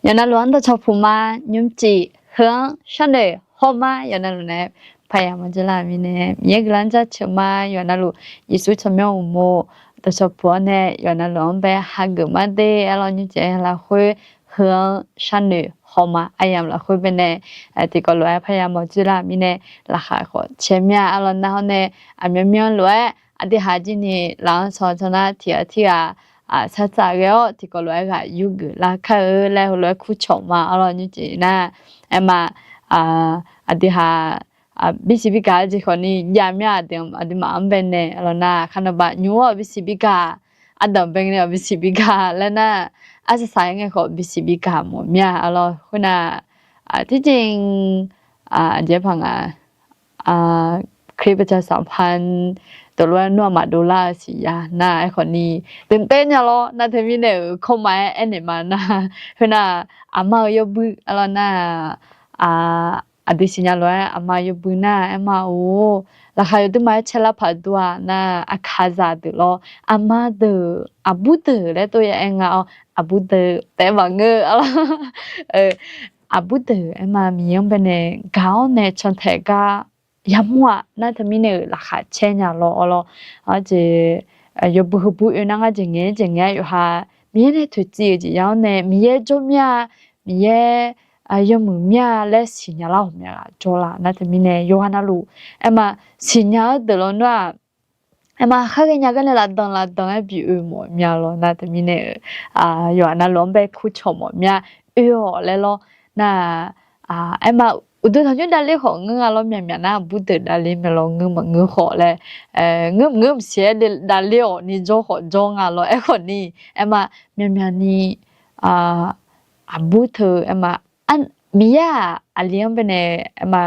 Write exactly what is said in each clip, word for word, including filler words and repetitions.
Yawqnavluf-anr dawqcawq puq ma, nymrcif heu-anr sharnoeq haw ma, yawqnavluf nae paqya mawrjur lar-euq mirnae, Miqyaer guiqlanq-anr jaceuq ma, yawqnavluf Yeqsur tsawrmyanr uqmov dawqcawq puq-awr nae yawqnavluf-anr bae hageuf ma de. Arlawr nymrcif-aer lafkhoer heu-anr sharnoeq haw ma, aryamq lafkhoer baenae tiqkawv lof-aer paqya mawrjur lar-euq mirnae, laqkhaq khawf caer mir-a. Arlawr nar hawr nae aqmyanmyan lof-aer aqdui haq jir ni laf-anr caw caw nar tiq ghaq tirghaq sartsaf ghae-awr tiqkawv lof-aer ghaq yurgeuf lar kar-eu laer heulof-aer kurcawq ma. Arlawr nymrcif nar, aerma, aqdui haq, bisiq bigaq-eu jeq khawf ni jav mir-a. Aqdui, aqduimaf-anr baenae arlawr nar, khaqnanq baf nymr-awr bisiq bigaq, ardanq bae ngae-awr bisiq bigaq laer nar, arsaq saq-aer ngae khawf bisiq bigaq mawf mir-a. Arlawr khoernav, tirjir, aqjeq paq nga, คริสตจักรสัมพันธ์ dawqlof-aer nawr aqma dovlar-eu siqnya nar, aerkhawf ni deuqtaev nya lawr nar teumirnae-euq kawrma-aer aernaeq ma nar, khoernav, aqma-euq yawbui arlawr nar, aqdui siqnya lof-aer aqma yawbui nar aerma-or, laqkhaq yawdui ma-aer caelar paq dur-a nar, aqkaqzaq deuq lawr, aqma deuq, aqbur deuq laer tov ya aer nga-awr, aqbur deuq taef maqngeur arlawr. Aqbur deuq aerma Miqyaer-anr baenae gaq-awr nae cantaeq gar yamawr-aq nar teumirnae-euq laqkhaq caer nya lawr arlawr. Arjeq, yawbui heubui oe nar ngar jeq ngaeq-aer jeq ngaeq-aer yawqha Miqyaer nae toeqciv-euq jeq ya-awr nae Miqyaer jawr mir-a, Miqyaer yawmuiq mir-a laer siqnya lar ghawqmya ghaq jawrlar nar teumirnae yawqha navluf aerma siqnya-eu deuq lawr nar-aq, aerma khar ghaenya gar nae lafdanq lafdanq-aer bi oe mawf mya lawr nar teumirnae-euq, yawqha navluf-anr bae kurcawq mawf mya oe-awq laer lawr nar, aerma uqduq tanqnymr davler khawf ngeur nga lawr myaqmyaq nar aqbur deuq davler mae lawr ngeur maqngeur khawf laer, ngeur maqngeur maqsiq-aer davler-awq ni jawr khawf jawr nga lawr aerkhawf ni, aerma myaqmyaq ni aqbur teu aerma, Miqyaer-aq aqli-anr baenae aerma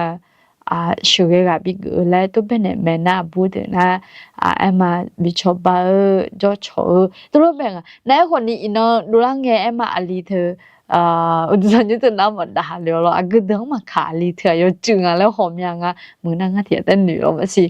sheuqghae ghaq bigeuf-eu laer tov baenaeq mae nar aqbur deuq nar, aerma bi cawba-eu jawrcawq-eu tov lof bae nga nar aerkhawf ni iqnan dovlar ngae aerma aqli teu, uqduq tanqnymr teu nar maqdav le-awr lawr aqgeu deuq-anr maqkaq aqli teu-aq yawcuiv nga laer ghawqmya nga muiq nar ngar tiq ghaq taer noeq lawr maqsiq.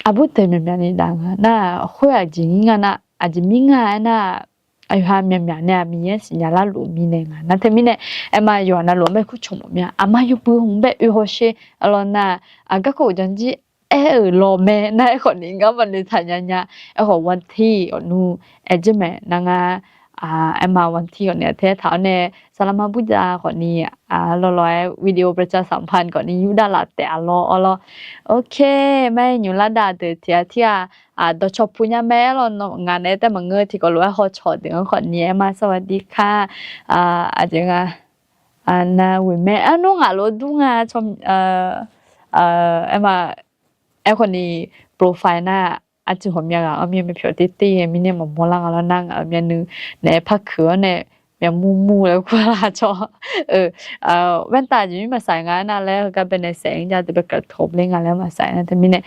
Aqbur deuq myaqmyaq ni dav nga nar khoer aqjeq mir nga nar aqjeq mir nga aernar, aqyawqha myaqmyaq nae-aq Miqyaer siqnya larluf mirnae nga nar teumirnae, aerma yawqha navluf-anr bae kurcawq mawf mya aqma yawbui hmq bae oe hawsher arlawr nar, garkawv uqdzan jir aer-euq lawq mae nar aerkhawf ni ngar maqnoeq taq nya nya. Aerkhawf wantir awq nmr aer jir mae nar ngar, aerma wantir awq ni aqtaer taq-awr nae saqlaqma burjav khawf ni, lawrlawr-aer video ประชาสัมพันธ์ khawf ni yurdav laf taef-a lawr arlawr. Ok, mar-aer nymq lar dav deuq tiq ghaq tirghaq dawqcawq puq nya mae arlawr, ngaq naeq-aer taef maqngeur tiqkawv lof-aer hawcawq deuq-anr khawf ni aerma สวัสดีค่ะ aqjeq nga, nar ghoeq mae arnawr ngaq lof dur nga, aerma, aerkhawf ni profile nar arcuiv ghawqmya ghaq-anr myav myav pyawq tir tir-aer mirnae maqmawr lar nga lawr nar ngaq-euq myavnuiv naeq-aer par kuiq-awr nae myavmur mur laer kur lar cawq. แว่นตา jeq mir maqsaq nga nar laer heugar baenae saef-ir jav deuq bae kaqtov ler nga laer maqsaq nar teumirnae,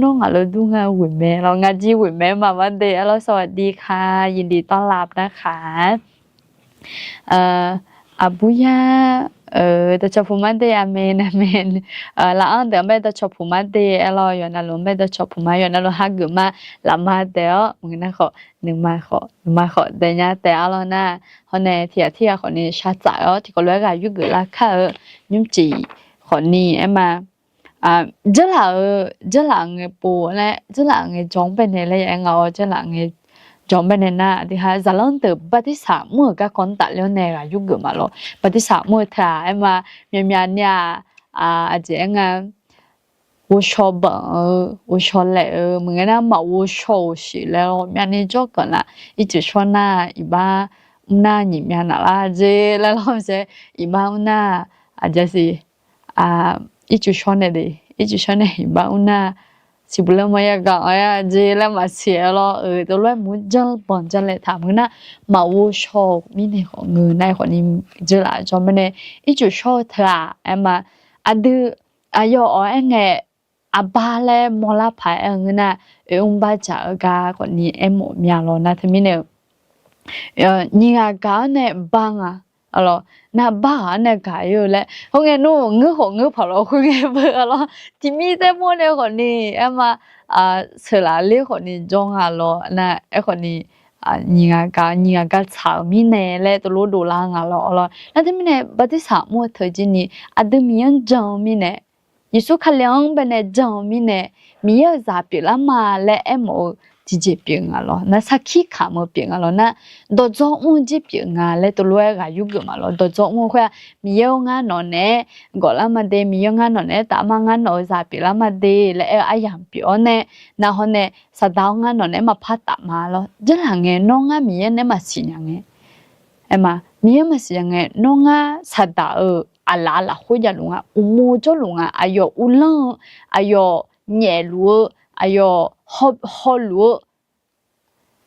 nawr ngaq lof dur nga ghoeq mae lawr, ngar jir ghoeq mae ma mar de arlawr สวัสดีค่ะ ยินดีต้อนรับนะคะ Aqburyar, dawqcawq puq mar de, aqmeq aqmeq. Laf-anr deuq-anr bae dawqcawq puq mar de arlawr, yawqha navluf-anr bae dawqcawq puq mar, yawqha navluf hageuf ma, laf ma daef-awr maqngeur nar khawf, nuima khawf, nuima khawf daef nya taef arlawr nar, hawr nae tiq ghaq tirghaq khawf ni shar tsaf-awr tiqkawv lof-aer ghaq yurgeuf lar kar-eu, nymrcif khawf ni aerma, dzeurlaf-eu, dzeurlaf ngae pov laer, dzeurlaf ngae jawr-anr baenae laer ya-aer nga-awr, dzeurlaf ngae jawr-anr baenae nar, aqdui ha zaqlanr deuq bartirsaq mr-euq garkawv-anr tafler-awr nae ghaq yurgeuf ma lawr. Bartirsaq mr-eu teu-aq aerma, myavmyav ni-aq, aqjeq aer nga, ghovshaw banq-eu, ghovshaw laef-eu, maqngeur nar maqghovshaw-euq siq laer lawr, myavni jawrganq laf, ircuf shawr nar iqbax mr nar nyiq myav naflar jeq laer lawr, maqsiq iqbax mr nar, aqjeq siq, ircuf shawr nae de, ircuf shawr nae iqbax mr nar, siqbuq laer mawr yagaq-a jeq laer maqsiq-aer lawr, tov lof-aer mur janr banq janr laef taq maqngeur nar, maqghovshaw-euq mirnae khawf ngeur nar-aer khawf ni dzeurlaf jawr-anr baenae, ircuf shawr-eu teu-aq aerma, aqdui, aqyawf awq aer ngae, aqbar laer mawrlar paq-aer aer-eu ngeur nar, oermr bardzaq-eu gar khawf ni aermawf mya lawr nar teumirnae-eu, nyiq ghaq gaq-anr nae bar nga, nar bar ghaq-anr nae gaq-ir-eu laer khoerngae nmr ngeur khawf ngeur paq lawr khoerngae beu-a lawr, tiqmir taer mawr nae khawf ni aerma, sheuqlaf ler khawf ni jawr nga lawr nar aerkhawf ni, nyiq ghaq gaq nyiq ghaq gaq tsaq-euq mirnae laer teulof dovlar nga lawr. Awr lawr, nar teumirnae bartirsaq mr-eu teu jir ni aqdui Miqyaer-anr jan-eu mirnae, Yeqsur Kali-anr baenae jan-eu mirnae, Miqyaer-euq zaq pyeuflar ma laer aermawf-eu tiqjeq pyeuf nga lawr. Nar sarkir kamq-eu pyeuf nga lawr. Nar dawqdzawr mr-eu jir pyeuf nga laer teulof-aer ghaq yurgeuf ma lawr. Dawqdzawr mr-eu khoer-aq, Miqyaer-or, ngar nawq naeq-aer gawflar ma de, Miqyaer-or, ngar nawq naeq-aer taf ma, ngar nawq-euq zaq pyeuflar ma de laer aer-eu aryamq pyeuf-awr nae, nar hawr nae Saqdaq-or, ngar nawq naeq-aer maqpar taf ma lawr. Jarlaq ngae, nawr ngar Miqyaer nae maqsiq nya ngae, aer ma, Miqyaer maqsiq nya ngae, nawr ngar Saqdaq-euq aqlaf lafkhoer javluf nga, uqmov jawrluf nga, aqyawf uvlanr-eu, aqyawf nyaefluf-eu, aqyawf hawluf-eu,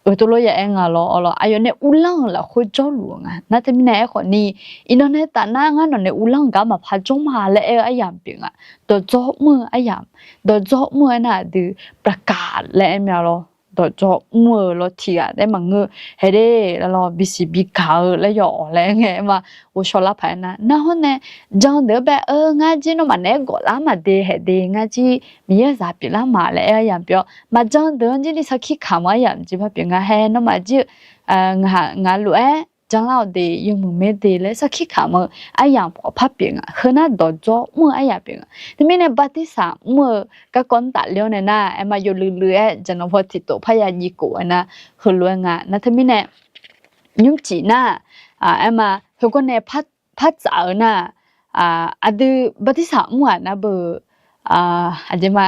euq teulof ya aer nga lawr. Awr lawr, aqyawf nae uvlanr-euq lafkhoer jawrluf-eu nga. Nar teumirnae aerkhawf ni, iqnan nae taf nar ngar nawq nae uvlanr-eu gar maqpar jawr ma laer aer-eu aryamq pyeuf nga. Dawqdzawr mr-eu aryamq, dawqdzawr mr-eu aernar aqdui ประกาศ laer aer mya lawr. Dawqdzawr mr-eu lawr, tiqghaq taef maqngeur, haeq de, lawr, bisiq bigaq-eu laer yawf-awq laer aer ngae, aer ma, ghovshaw lar paq-aer nar, nar hawr nae jan deuq-anr bae-eu ngar jir nawmaf naeq-aer gawflar ma de, haeq de, ngar jir Miqyaer-euq zaq pyeuflar ma laer aer aryamq pyeuf-awr, maqjan deuq-anr jir ni sarkir kamq-eu aryamq jir par pyeuf nga. Hae, nawmaf jir-eu ngaq lof-aer janlar-awq de, yawmuiq maer de laer sarkir kamq-eu aryamq khawf par pyeuf nga. Heu nar dawqdzawr mr-eu aryamq pyeuf nga. Teumirnae bartirsaq mr-eu garkawv-anr tafler-awr nae nar, aer ma, yawluiv luiv-aer jaqnanq paw tiqtof parya jiv kof-aer nar, heulof-aer nga. Nar teumirnae nymrcif nar, aer ma, heugawr nae par tsaf-eu nar, aqdui bartirsaq mr-aq nar beu, aqjeq ma,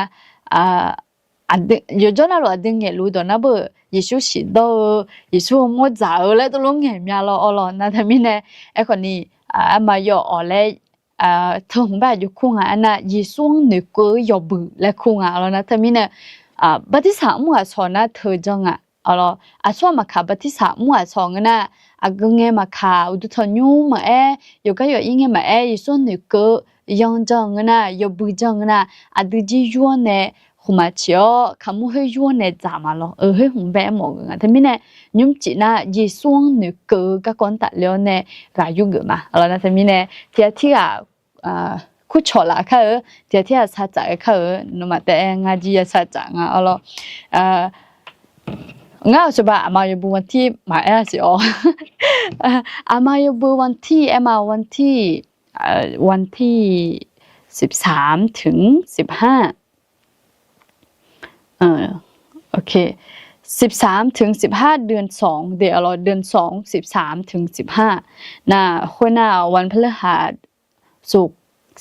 yawqjawr navluf aqdui ngaeqluf dawq nar beu, Yeqsur siqdawr-eu, Yeqsur-eu mawr dzaq-eu laer teulof ngaeq mya lawr. Awr lawr, nar teumirnae aerkhawf ni, aer ma, yawf-awq laer teu hmq bae aqjox kur nga. Aernar Yeqsur-anr noeqkeuv-eu yawbuiq laer kur nga lawr. Nar teumirnae bartirsaq mr-eu aqcawq nar teu janr nga. Awr lawr, aqsur-aq maqkaq bartirsaq mr-eu aqcawq ngeur nar, aqgeu ngae maqkaq, uqduq tanqnymr maqaer, yawqgar yawq-ir ngae maqaer, Yeqsur-anr noeqkeuv-eu yanr janr ngeur nar, yawbui janr ngeur nar, aqdui jir yur-awr nae khmqmaq ciq-awr kaqmur khoer yur-awr nae dzaq ma lawr. Eu, khoer hmq bae aermawf-eu nga. Teumirnae nymrcif nar Yeqsur-anr noeqkeuv-eu garkawv-anr tafler-awr nae ghaq yurgeuf ma. Awr lawr, nar teumirnae tiqghaq tirghaq kurcawq laf kar-eu, tiqghaq tirghaq sar tsaf-eu kar-eu, nawmaf taef-aer ngar jir ya sar tsaf nga. Awr lawr, ngar-euq cawba aqma yawbui วันที่ maqaer-a siq-awr. Aqma yawbui วันที่ aer ma, วันที่ วันที่ สิบสามถึงสิบห้า สิบสามถึงสิบห้า เดือนสอง de, awr lawr, เดือนสอง สิบสามถึงสิบห้า nar, khoernar วันพฤหัส ศุกร์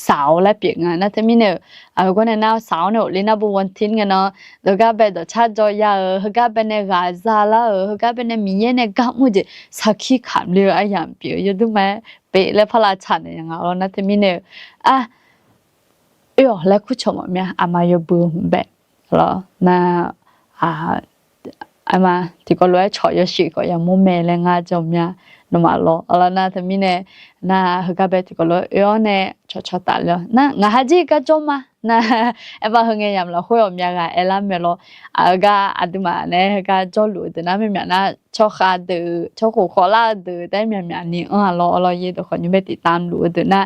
เสาร์ laer pyeuf nga. Nar teumirnae-euq, aqgawr nae nar เสาร์ nae ghofle nar beu วันอาทิตย์ ngae nan, heugar bae dawqcar dzaw ya-euq, heugar bae nae ghaq zalar-euq, heugar bae nae Miqyaer nae gar mr-eu jeq sarkir kamq le-eu aryamq pyeuf-eu yawdur ma-aer pyeuf laer par lavtsaq naeq ya nga lawr. Nar teumirnae-euq, a, oe-awq laer kurcawq mawf mya, aqma yawbui hmq bae lawr. Nar, aer ma, tiqkawv lof-aer cawq yawshuif khawf yamawr mae laer ngar jan mya, nawmaf lawr. Awr lawr, nar teumirnae, nar heugar bae tiqkawv lof-aer oe-awr nae cawqcawq tafler-awr nar, ngaq ha jir gar jawr ma. Nar, aer ma, heu ngae yamq lafkhoer ghawqmya ghaq aerlar mae lawr. Aq, heugar aqduimaf nae heugar jawrluf-eu deuq nar, myav myaf nar tsawrkhav deuq, tsawrkhof khawvlar-eu deuq taef-aer myav myaf ni anr-a lawr. Awr lawr, yaerdawq khawf nymr bae tiqtam luf-eu deuq nar,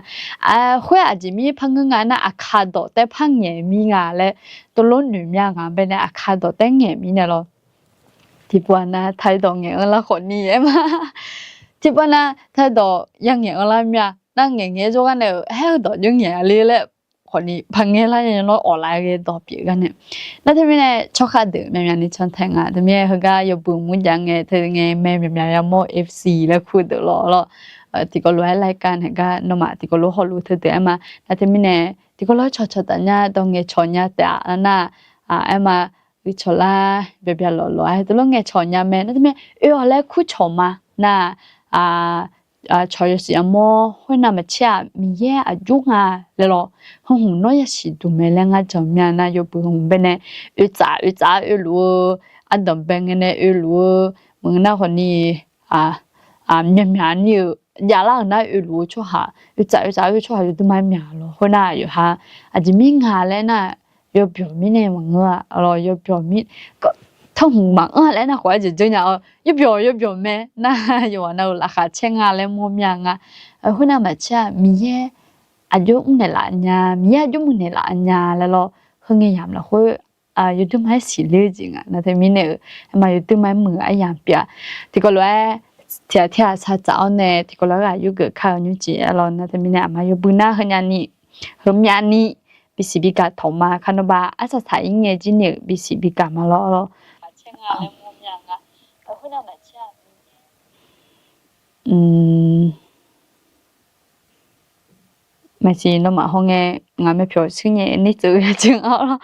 khoer aqjeq mir par ngeur nga nar, aqkaq dawq taef-aer par ngaeq mir nga laer teulof noeq mya ngaq bae nae aqkaq dawq taef-aer ngaeq mir nae lawr. Tiqpov-aq nar, ไทย dawq ngaeq-anr lar khawf ni aer ma. Tiqpov nar, ไทย dawq ya ngaeq-anr lar mya. Nar ngaeq ngaeq-aer jawrgar nae-euq haer-eu dawq jawr ngaeq-a le laer khawf ni par ngaer lar ya lawr, awqlaf ghae dawq pyeuf gar nae. Nar teumirnae tsawrkhav deuq myav myaf ni cantae nga. Teumirnae heugar yawbui mur jav ngae, teu ngae mae myav myaf yamawr FC laer kur deuq lawr lawr. Tiqkawv lof-aer รายการ naeq gar nawmaf tiqkawv lof hawluf teudeuq aer ma. Nar teumirnae tiqkawv lof-aer cawqcawq taf nya, dawq ngaeq cawq nya taef-a nar, aer ma, uicawq lar byav byav lawf lawf-aer teulof ngaeq cawq nya mae. Nar teumirnae oe-awq laer kurcawq ma. Nar, cawq yawshuif yamawr khoernav maqcaer-aq, Miqyaer aqjox nga laer lawr, heu hmq nawr yasiq duq mae laer ngar jan mya. Nar yawbui hmq bae nae oetsaf oetsaf oeluf-eu, ardanq bae ngae nae oeluf-eu, maqngeur nar khawf ni, myav myaf ni-euq javlar-euq nar oeluf-eu tsawrhaq, oetsaf oetsaf oe tsawrhaq yawdur ma myaq lawr. Khoernar yawqha aqjeq mir nga laer nar, yawbyawq mirnae maqngeur-a lawr. Yawbyawq mir, tanrhmq maqanr laer nar khawf-aer jeq dzeur nya-awr, yawbyawq yawbyawq mae nar, yawqghaq nav-euq laqkhaq caer nga laer mawr mya nga. Khoernav maqcaer-aq, Miqyaer aqjox mrnaeq laf nya, Miqyaer aqjox muiqnaeq laf nya laer lawr, heu ngae yamq lafkhoer yawdui ma-aer siqler-eu jeq nga. Nar teumirnae-euq aerma yawdui ma-aer muiq-eu aryamq pyeuf-a. Tiqkawv lof-aer tiq ghaq tir ghaq sar tsaf-awr nae tiqkawv lof-aer ghaq yurgeuf kar-eu nymrjeq aer lawr. Nar teumirnae aqma yawbui nar heumyavni, heumyavni bisiq bigaq tawq ma. Kharnawba arsaq saq-ir ngae jir ni-euq bisiq bigaq ma lawr lawr. Maqsiq, nawmaf hawngae ngaq myavpyawq shuir nyae nir tsov-eu jeq nga lawr.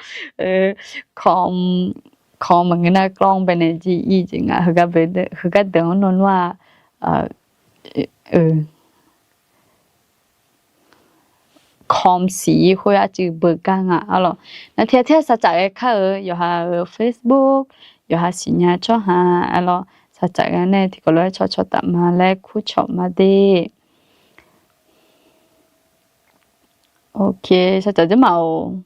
Kawq maqngeur nar กล้อง baenae jir ir jeq nga. Heugar deuq-anr nawr nar-aq, kawq siq-ir khoer arcuiv beugar nga ar lawr. Nar tiq ghaq tir ghaq sar tsaf ghae kar-euq yawqha-euq Facebook, yawqha siqnya tsawrhaq ar lawr, sar tsaf ghae nae tiqkawv lof-aer cawcaw taf ma laer kurcawq ma de. Ok, sar tsaf dzeur ma-or.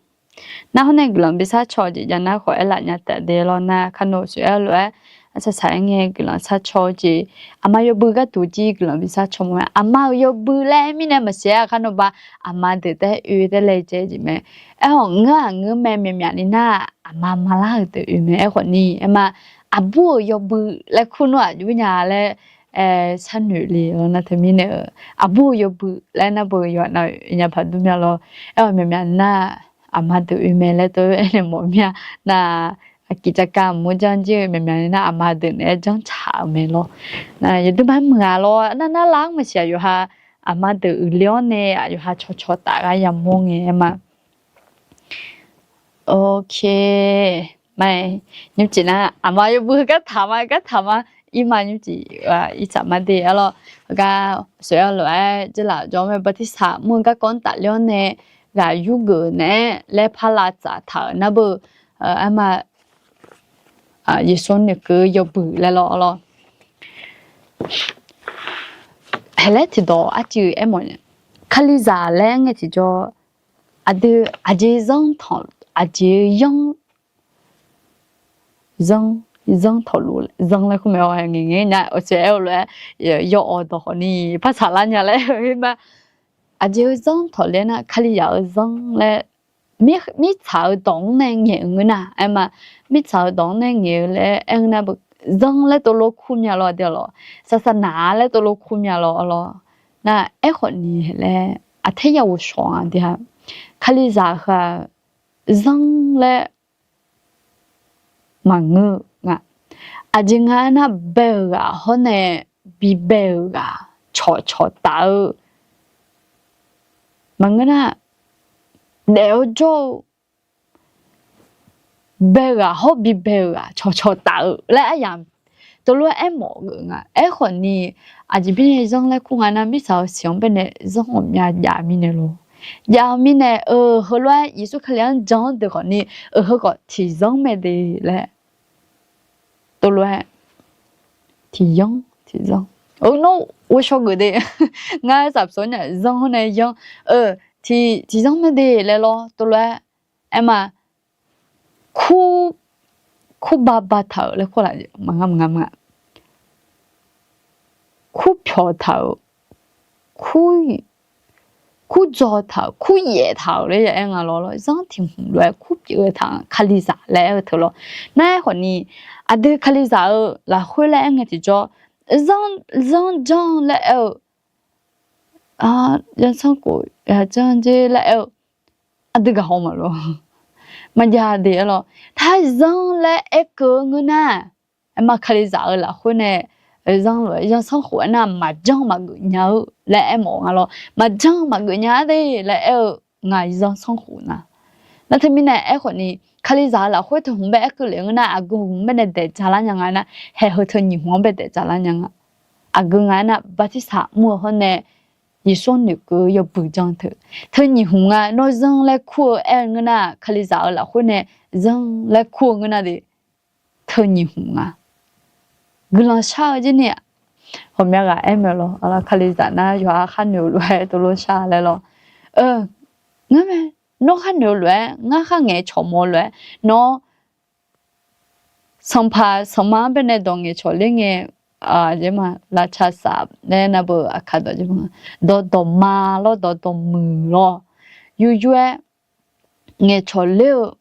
Nar hawr nae guiqlanq bishar caw-eu jeq jav nar khawf aerlaf nya taef de lawr. Nar kharnov sof-aer lof-aer arsaq saq-aer ngae guiqlanq shar caw-eu jeq, aqma yawbui gharduq jir guiqlanq bishar caw mawf-aer, aqma-euq yawbui laer mirnae maqsiq-aer kharnawba aqma deuq taef oe taef laejae jeq mae. Aerkhawf ngeur-aq ngeur mae, myaqmyaq ni nar aqma malar-euq deuq oe mae. Aerkhawf ni aerma aqbur-euq yawbui laer kur nawr aqjox bur nya laer sharnoeq le lawr. Nar teumirnae-euq aqbur-euq yawbui laer nar beu yawqha nav-euq nya paq dur mya lawr. Aerkhawf myaqmyaq nar aqma deuq oe mae laer tov aernaeq mawf mir-a. Nar aqkiq cavkav mur janr jir-eu myaqmyaq ni nar aqma deuq naeq-aer janr tsaq-euq mae lawr. Nar yawdui ma-aer muiq-a lawr. Nar nar lar-anr maqsiq-aq yawqha aqma deuq uiqle-awr nae aq yawqha cawcaw taf gar yamawr ngae aerma. Ok. Ma, nymrcif nar aqma yawbui heugar taq ma, heugar taq ma. Irma nymrcif irtsaq ma de ar lawr. Heugar sof-aer lof-aer dzeurlaf jawr mae, bartirsaq mr-eu garkawv-anr tafler-awr nae ghaq yurgeuf naeq-aer laer par lavtsaf taq-euq nar beu, aerma Yeqsur noeqkeuv yawbui laer lawr ar lawr. Haeq laer tiqdawq arcuiv aermawf nya. Kalizaq laer ngae tiqjawr, aqdui aqjeq zanr tawq, aqjeq-eu yanr, zanr, zanr tawqluf zanr laer kur mae-awr ngaeq ngae nya awqtsaeq aer-eu lof-aer, yawawq dawq khawf ni par saqlar nya laer-eu ma. Aqjeq-eu zanr tawq laer nar Kalizaq-eu zanr laer mirtsaq-eu dawq-anr nae ngaeq-eu ngeur nar aerma, mirtsaq-eu dawq-anr nae ngaeq-eu laer aer-eu nar beu, zanr laer tov lof kur mya lawr de lawr, saqsaqnaq laer tov lof kur mya lawr lawr. Nar aerkhawf ni laer aqtaer ya ghovshaw-a de-a. Kalizaq heu-aq zanr laer maqngeur-eu nga. Aqjeq nga aernar bae-euq ghaq hawr nae bibae-euq ghaq cawqcawq taf-eu maqngeur nar, daef-awr jawr-eu bae-eu ghaq hawr bibae-euq ghaq cawqcawq taf-eu laer aryamq tov lof-aer aermawf-eu nga. Aerkhawf ni aqjeq mirnae zanr laer kur nga nar mirtsaq-eu siq-anr baenae zanr ghawqmya jav mirnae lawr. Jav-eu mirnae-euq heulof-aer Yeqsur Kali-anr jan-anr deuq khawf ni-euq heukhawf tiqzanr mae de laer tov lof-aer tiqyanr tiqzanr. Nawr ghovshaw geuf de. Ngar saqpsawr nya zanr hawr nae yanr-eu tiqzanr mae de laer lawr tov lof-aer aerma kur, kur baba taq-euq laer kur laf maqnga maqnga ma. Kur pyawq taq-euq, kur dzaw taq-euq, kur yaef taq-euq laer ya aer nga lawr lawr. Zanr tiq hmq lof-aer kur pyeuf-eu taq-a Kalizaq laer aer-eu teu lawr. Nar aerkhawf ni aqdui Kalizaq-eu lafkhoer laer aer ngae tiqjawr, zanr janr laer aer-eu, zanrsanrkhof ghaq janr jer laer aer-eu aqdui gaqhaw maqlof. Maqjav de aer lawr. Tarzanr laer aerkeuv ngeur nar, aerma Kalizaq-eu lafkhoer nae zanr lof-aer zanrsanrkhof aernar maqjanr maqgeuf nya-eu laer aermawf nga lawr. Maqjanr maqgeuf nya-a de laer aer-eu ngaq zanrsanrkhof nar. Nar teumirnae aerkhawf ni Kalizaq-eu lafkhoer teu hmq bae aerkeuv lef ngeur nar aqgeu hmq bae nae daeq dzalar nya nga nar, haeq heu teu nyiq hmq-anr bae daeq dzalar nya nga. Aqgeu nga aernar bartirsaq mr-eu hawr nae Yeqsur-anr noeqkeuv-eu yawbui janr teu, teu nyiq hmq nga nawr zanr laer kur-eu aer-eu ngeur nar Kalizaq-eu lafkhoer nae zanr laer kur-eu ngeur nar de teu nyiq hmq nga. Guiqlanq shar-eu jir ni ghawqmya ghaq aer mae lawr. Kalizaq nar yawqha khar noeq-eu lof-aer tov lof shar laer lawr. Ngar mae, nawr khar noeq-eu lof-aer ngar khar ngaeqcawq mawf-eu lof-aer nawr sanqpaq sanqma-anr bae nae dawq ngaeqcawq ler ngae, aqjeq ma lavcaq saf nae nar beu aqkaq dawq jeq ma, dawqdawq ma lawr dawqdawq muiq lawr, yur yur-aer ngaeqcawq ler-eu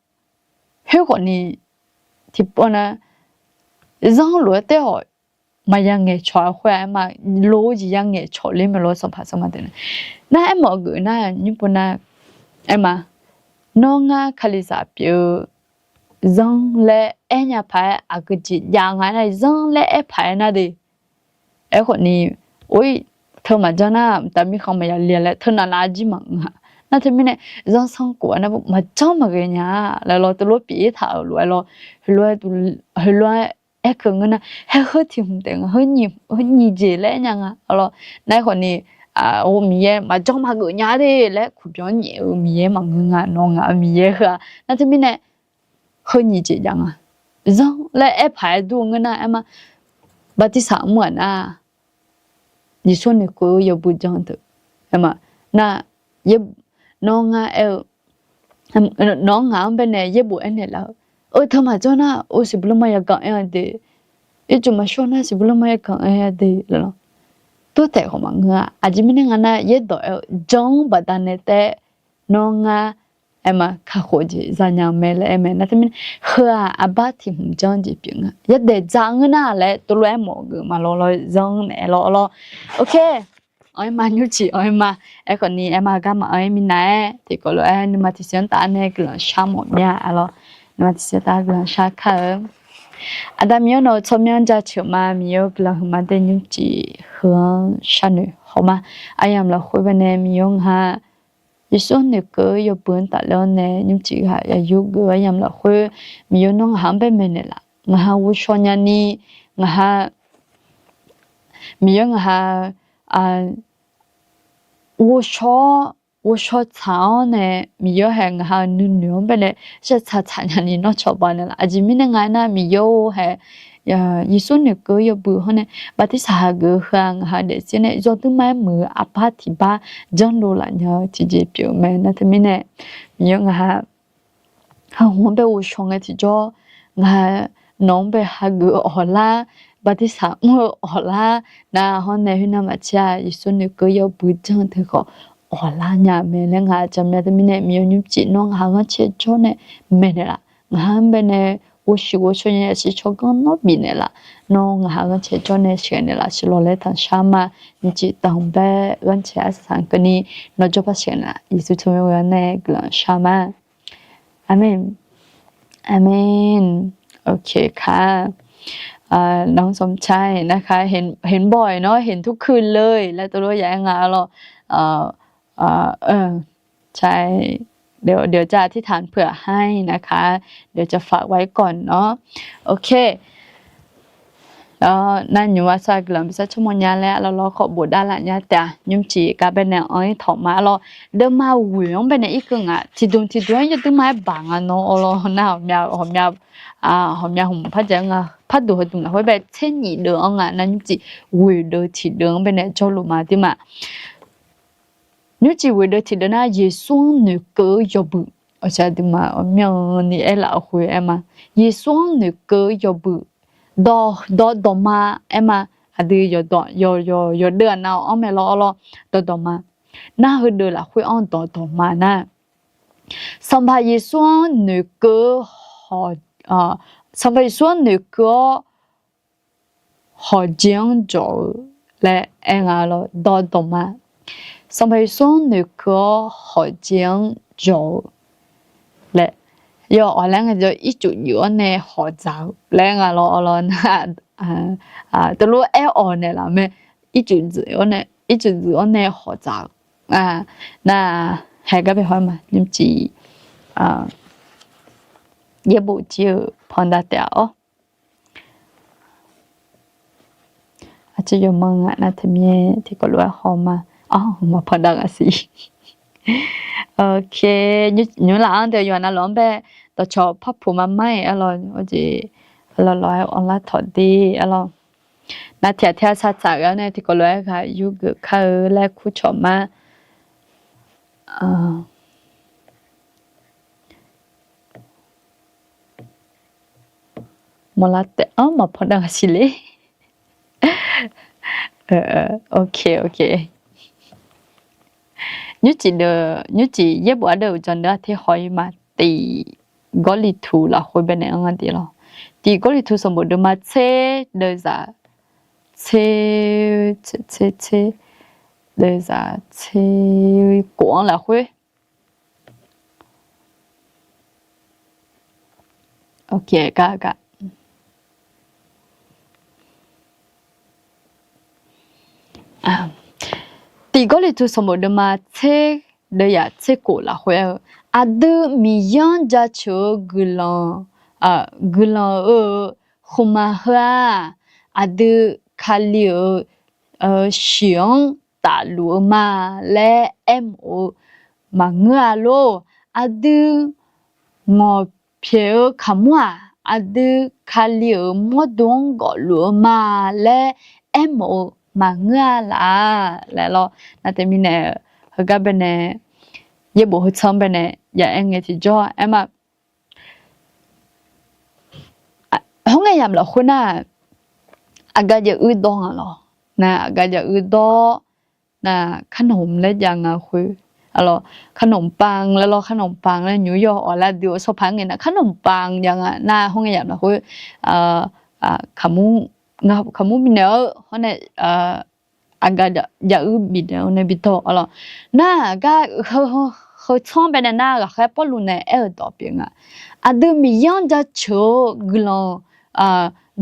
Khoerkhawf ni tiqpov nar, zanr lof-aer taef-awq, maqya ngaeqcawq-a khoer-aq aer ma, loq-eu jeq ya ngaeqcawq ler mae lawr, sanqpaq sanqma deuq nae. Nar aermawf-eu geuf nar, nymr pov nar, aer ma, nawr ngar kalizaq pyeuf-eu zanr laer aernya paq-aer aqgeu jeq jav nga nar, zanr laer aer paq-aer nar de. Aerkhawf ni, or-ir, teu maqjanr nar, mqtav mirkhanq maqya le-a laer teu navnav jir maqngeur-a. Nar teumirnae, zanrsanrkhof-a nar maqjanr maqghae nya-a laer lawr, teulof pyeuf-ir taq-euq lof-aer lawr, heulof-aer, heulof-aer aerkeuv ngeur nar, haer heu tiq hmq taef nga, heu nyiq jeq laer aer nya nga lawr. Nar aerkhawf ni, Miqyaer maqjanr maqgeuf nya de laer kuqbyan nyaef-eu Miqyaer maqngeur nga, nawr ngaq-eu Miqyaer heu-a. Nar teumirnae, heu nyiq jeq jav nga. Zanr laer aer paq-aer dur-eu ngeur nar aer ma, bartirsaq mr-aq nar, Yeqsur noeqkeuv-eu yawbui janr-eu deuq, aer ma, nar, nawr ngar aer-eu, nawq-anr ngaq-anr baenae yaerbof aernaeq laf-eu, eu teu maqjanr nar, or siqbuqlmr ma yaganq aer-a de, ircuf maqshawr nar siqbuqlmr ma yaganq aer-a de laer lawr. Tov taef khawf maqngeur-a. Aqjeq mirnae nga nar, yaerdawq aer-eu janr-anr baqdanae taef, nawr ngar aer ma kakhof jeq zanya-eu mae laer aer mae. Nar teumirnae, heu-aq arbar tiq hmq janr jeq pyeuf nga. Yadaef dzaq ngeur nar laer teulof-aer mawf-eu geuf ma lawr lawr, zanr naeq-aer lawr lawr. Ok, anr-aer ma, nymrcif anr-aer ma. Aerkhawf ni aer ma, garma anr-aer minav-aer tiqkawv lof-aer nuima tiqsiq-anr taf-aer nae guiqlanq shar mawf mir-a lawr. Nuima tiqsiq-anr taf-aer guiqlanq shar kar-eu. Aqda Miqyaer nawq-eu tsawrmyanr jaceuq ma, Miqyaer-eu guiqlanq huiqma dae nymrcif heu-anr sharnoeq haw ma. Aryamq lafkhoer baenae Miqyaer ngaq-a Yeqsur-anr noeqkeuv-eu yawbui-anr tafler-awr nae nymrcif ghaq ya yurgeuf-eu aryamq lafkhoer, Miqyaer nawr ngaq-anr bae maeqnaeq laf, ngaq-anr ghovshaw nyani, ngaq-anr Miqyaer ngaq-anr ghovshaw-awr, ghovshaw tsaq-awr nae, Miqyaer haeq ngaq-anr nuinoeq-anr baenae shaevtsaq tsaq nyani nawr cawba naeq laf. Aqjeq mirnae nga aernar, Miqyaer-or haeq Yeqsur noeqkeuv-eu yawbui hawr nae bartirsaq hageuf-eu heu-aq, ngaq-anr daefzir nae yawduirma-aer muiq-eu aqbar tiq bar janrdov laf nya-eu tiqjeq pyeuf-eu mae. Nar teumirnae, Miqyaer ngaq-anr hawq-anr bae ghovshaw ngae tiqjawr, ngaq nawq-anr bae hageuf-eu awqlar, bartirsaq mr-eu awqlar, nar hawr nae khoernav maqtser-a, Yeqsur noeqkeuv yawbui janr-eu teu khawf awqlar nya mae laer ngaq jaqmya. Teumirnae Miqyaer nymrcif nawr ngaq-anr ghanrcae jawr nae maeqnaeq laf, ngaq-anr baenae ghovshiq ghovshaw nya yasiq tsawrganr nawr bifnaeq laf, nawr ngaq-anr ghanrcae jawr nae sheuqnaeq laf siq lawq laer tanqshar ma. Nymrcif tanqbae ghanrcae arsaq saq keuvni nawr jawrpar sheuqnaeq laf, Yeqsur tsawrmyanr ghoe-awr nae guiqlanq shar ma. Aqmeq. Aqmeq. Ok ka. น้องสมชายนะคะ เห็น เห็นบ่อยเนาะ เห็นทุกคืนเลย laer tov lof ya aer nga lawr. ใช่ เดี๋ยว เดี๋ยวจะอธิษฐานเผื่อให้นะคะ เดี๋ยวจะฝากไว้ก่อนเนาะ Ok. Nar nymq-a sar guiqlanq bi sar tsawrmawr nya laer arlawr lawr khawf bofdav laf nya taef-a. Nymrcif gar baenae anr-ir tawq ma arlawr. Deuvma ghoeq-anr baenae irkeuv ngaq tiqdmq tiqdmq-anr yawduirma-aer baq nga nawr arlawr. Nar ghawqmya ghawqmya hmq par jav nga, par duq heudmq lafkhoer bae tser nyif deuv-anr nga nar nymrcif ghoeq deuv tiqdeuv-anr baenae jawrluf ma duima. Nymrcif ghoeq deuv tiqdeuv nar Yeqsur-anr noeqkeuv-eu yawbui. Awqsha duima aqmyanni aerlaf-eu khoer aer ma. Yeqsur-anr noeqkeuv-eu yawbui. Dawq dawqma aer ma. Aqdui yawqdawq yawqdeuv aqnav-awq anr mae lawr arlawr. Dawqdawqma. Nar heudeuq lafkhoer-anr dawqdawqma nar, Sanqpaq Yeqsur-anr noeqkeuv-eu, Sanqpaq Yeqsur-anr noeqkeuv-awr hawqjeq-anr jawq-eu laer aer nga lawr. Dawqdawqma. Sanqpaq Yeqsur-anr noeqkeuv-awr hawqjeq-anr jawq-eu laer, yawawq laer nga, ircuf juif-awr nae hawqdzaq-eu laer nga lawr arlawr nar, teulof-aer aer-awq naeqlaf mae. Ircuf juif-awr nae, ircuf juif-awr nae hawqdzaq-eu nar, haegar bae haw-aer ma. Nymrcif yaerbof jir-eu pandav taef-a awr. Aqcir yawqma ngaq nar teumirnae tiqkawv lof-aer haw ma. Maqpandav ngaq siq. Ok, nymrlaf-anr deuq yawqha navluf-anr bae dawqcawq par puq ma mar-iq arlawr, arlawr lawq-aer anrlar tawq de arlawr. Nar tiq ghaq tiq ghaq sar tsaf ghae-awr nae tiqkawv lof-aer ghaq yurgeuf kar-eu laer kurcawq ma. Mawrlar taef-anr maqpandav ngaq siq le. Ok, ok. Nymrcif deuq, nymrcif yaerbof ardeuv uqdzan deuq-anr ter haw-ir ma tiq. Gawrliqtu lafkhoer baenae anr-a de lawr. Tiq Gawrliqtu sanqbof deuvma tser deuvzaq tser, tser, tser, tser, deuvzaq tser kof-anr lafkhoer. Tiq Gawrliqtu sanqbof deuvma tser deuvzaq tser kof lafkhoer-eu, aqdui Miqyaer-anr jaceuq-eu guiqlanq, guiqlanq-eu khmqmaq heu-aq, aqdui Kali-euq shiq-anr tafluf-eu ma laer aermawf-eu maqngeur-a lor. Aqdui ngawqpyaeq-eu kaqmur-aq, aqdui Kali-euq mawrdo-anr gawfluf-eu ma laer aermawf-eu maqngeur-a laf laer lawr. Nar teumirnae heugar baenae yaerbof heu tsanr baenae ya aer ngae tiqjawr aer ma. Hawr ngae yamq lafkhoer nar, aqgaf jaq uir dawr nga lawr. Nar aqgaf jaq uir dawr nar, karnamq laer jav nga khoer, karnamq pang laer lawr, karnamq pang laer nymr yawr-awq lar dui-eu sawrpaq ngae nar karnamq pang jav nga nar, hawr ngae yamq lafkhoer kaqmur, kaqmur bifnaeq-eu hawr nae aqgaf jaq uir bifnaeq-eu nae bi dawr-awq lawr. Nar gar heu tsanr baenae nar ghaqkhaer Pawrluv nae aer-eu dawq pyeuf nga. Aqdui Miqyaer-anr jaceuq-eu guiqlanq,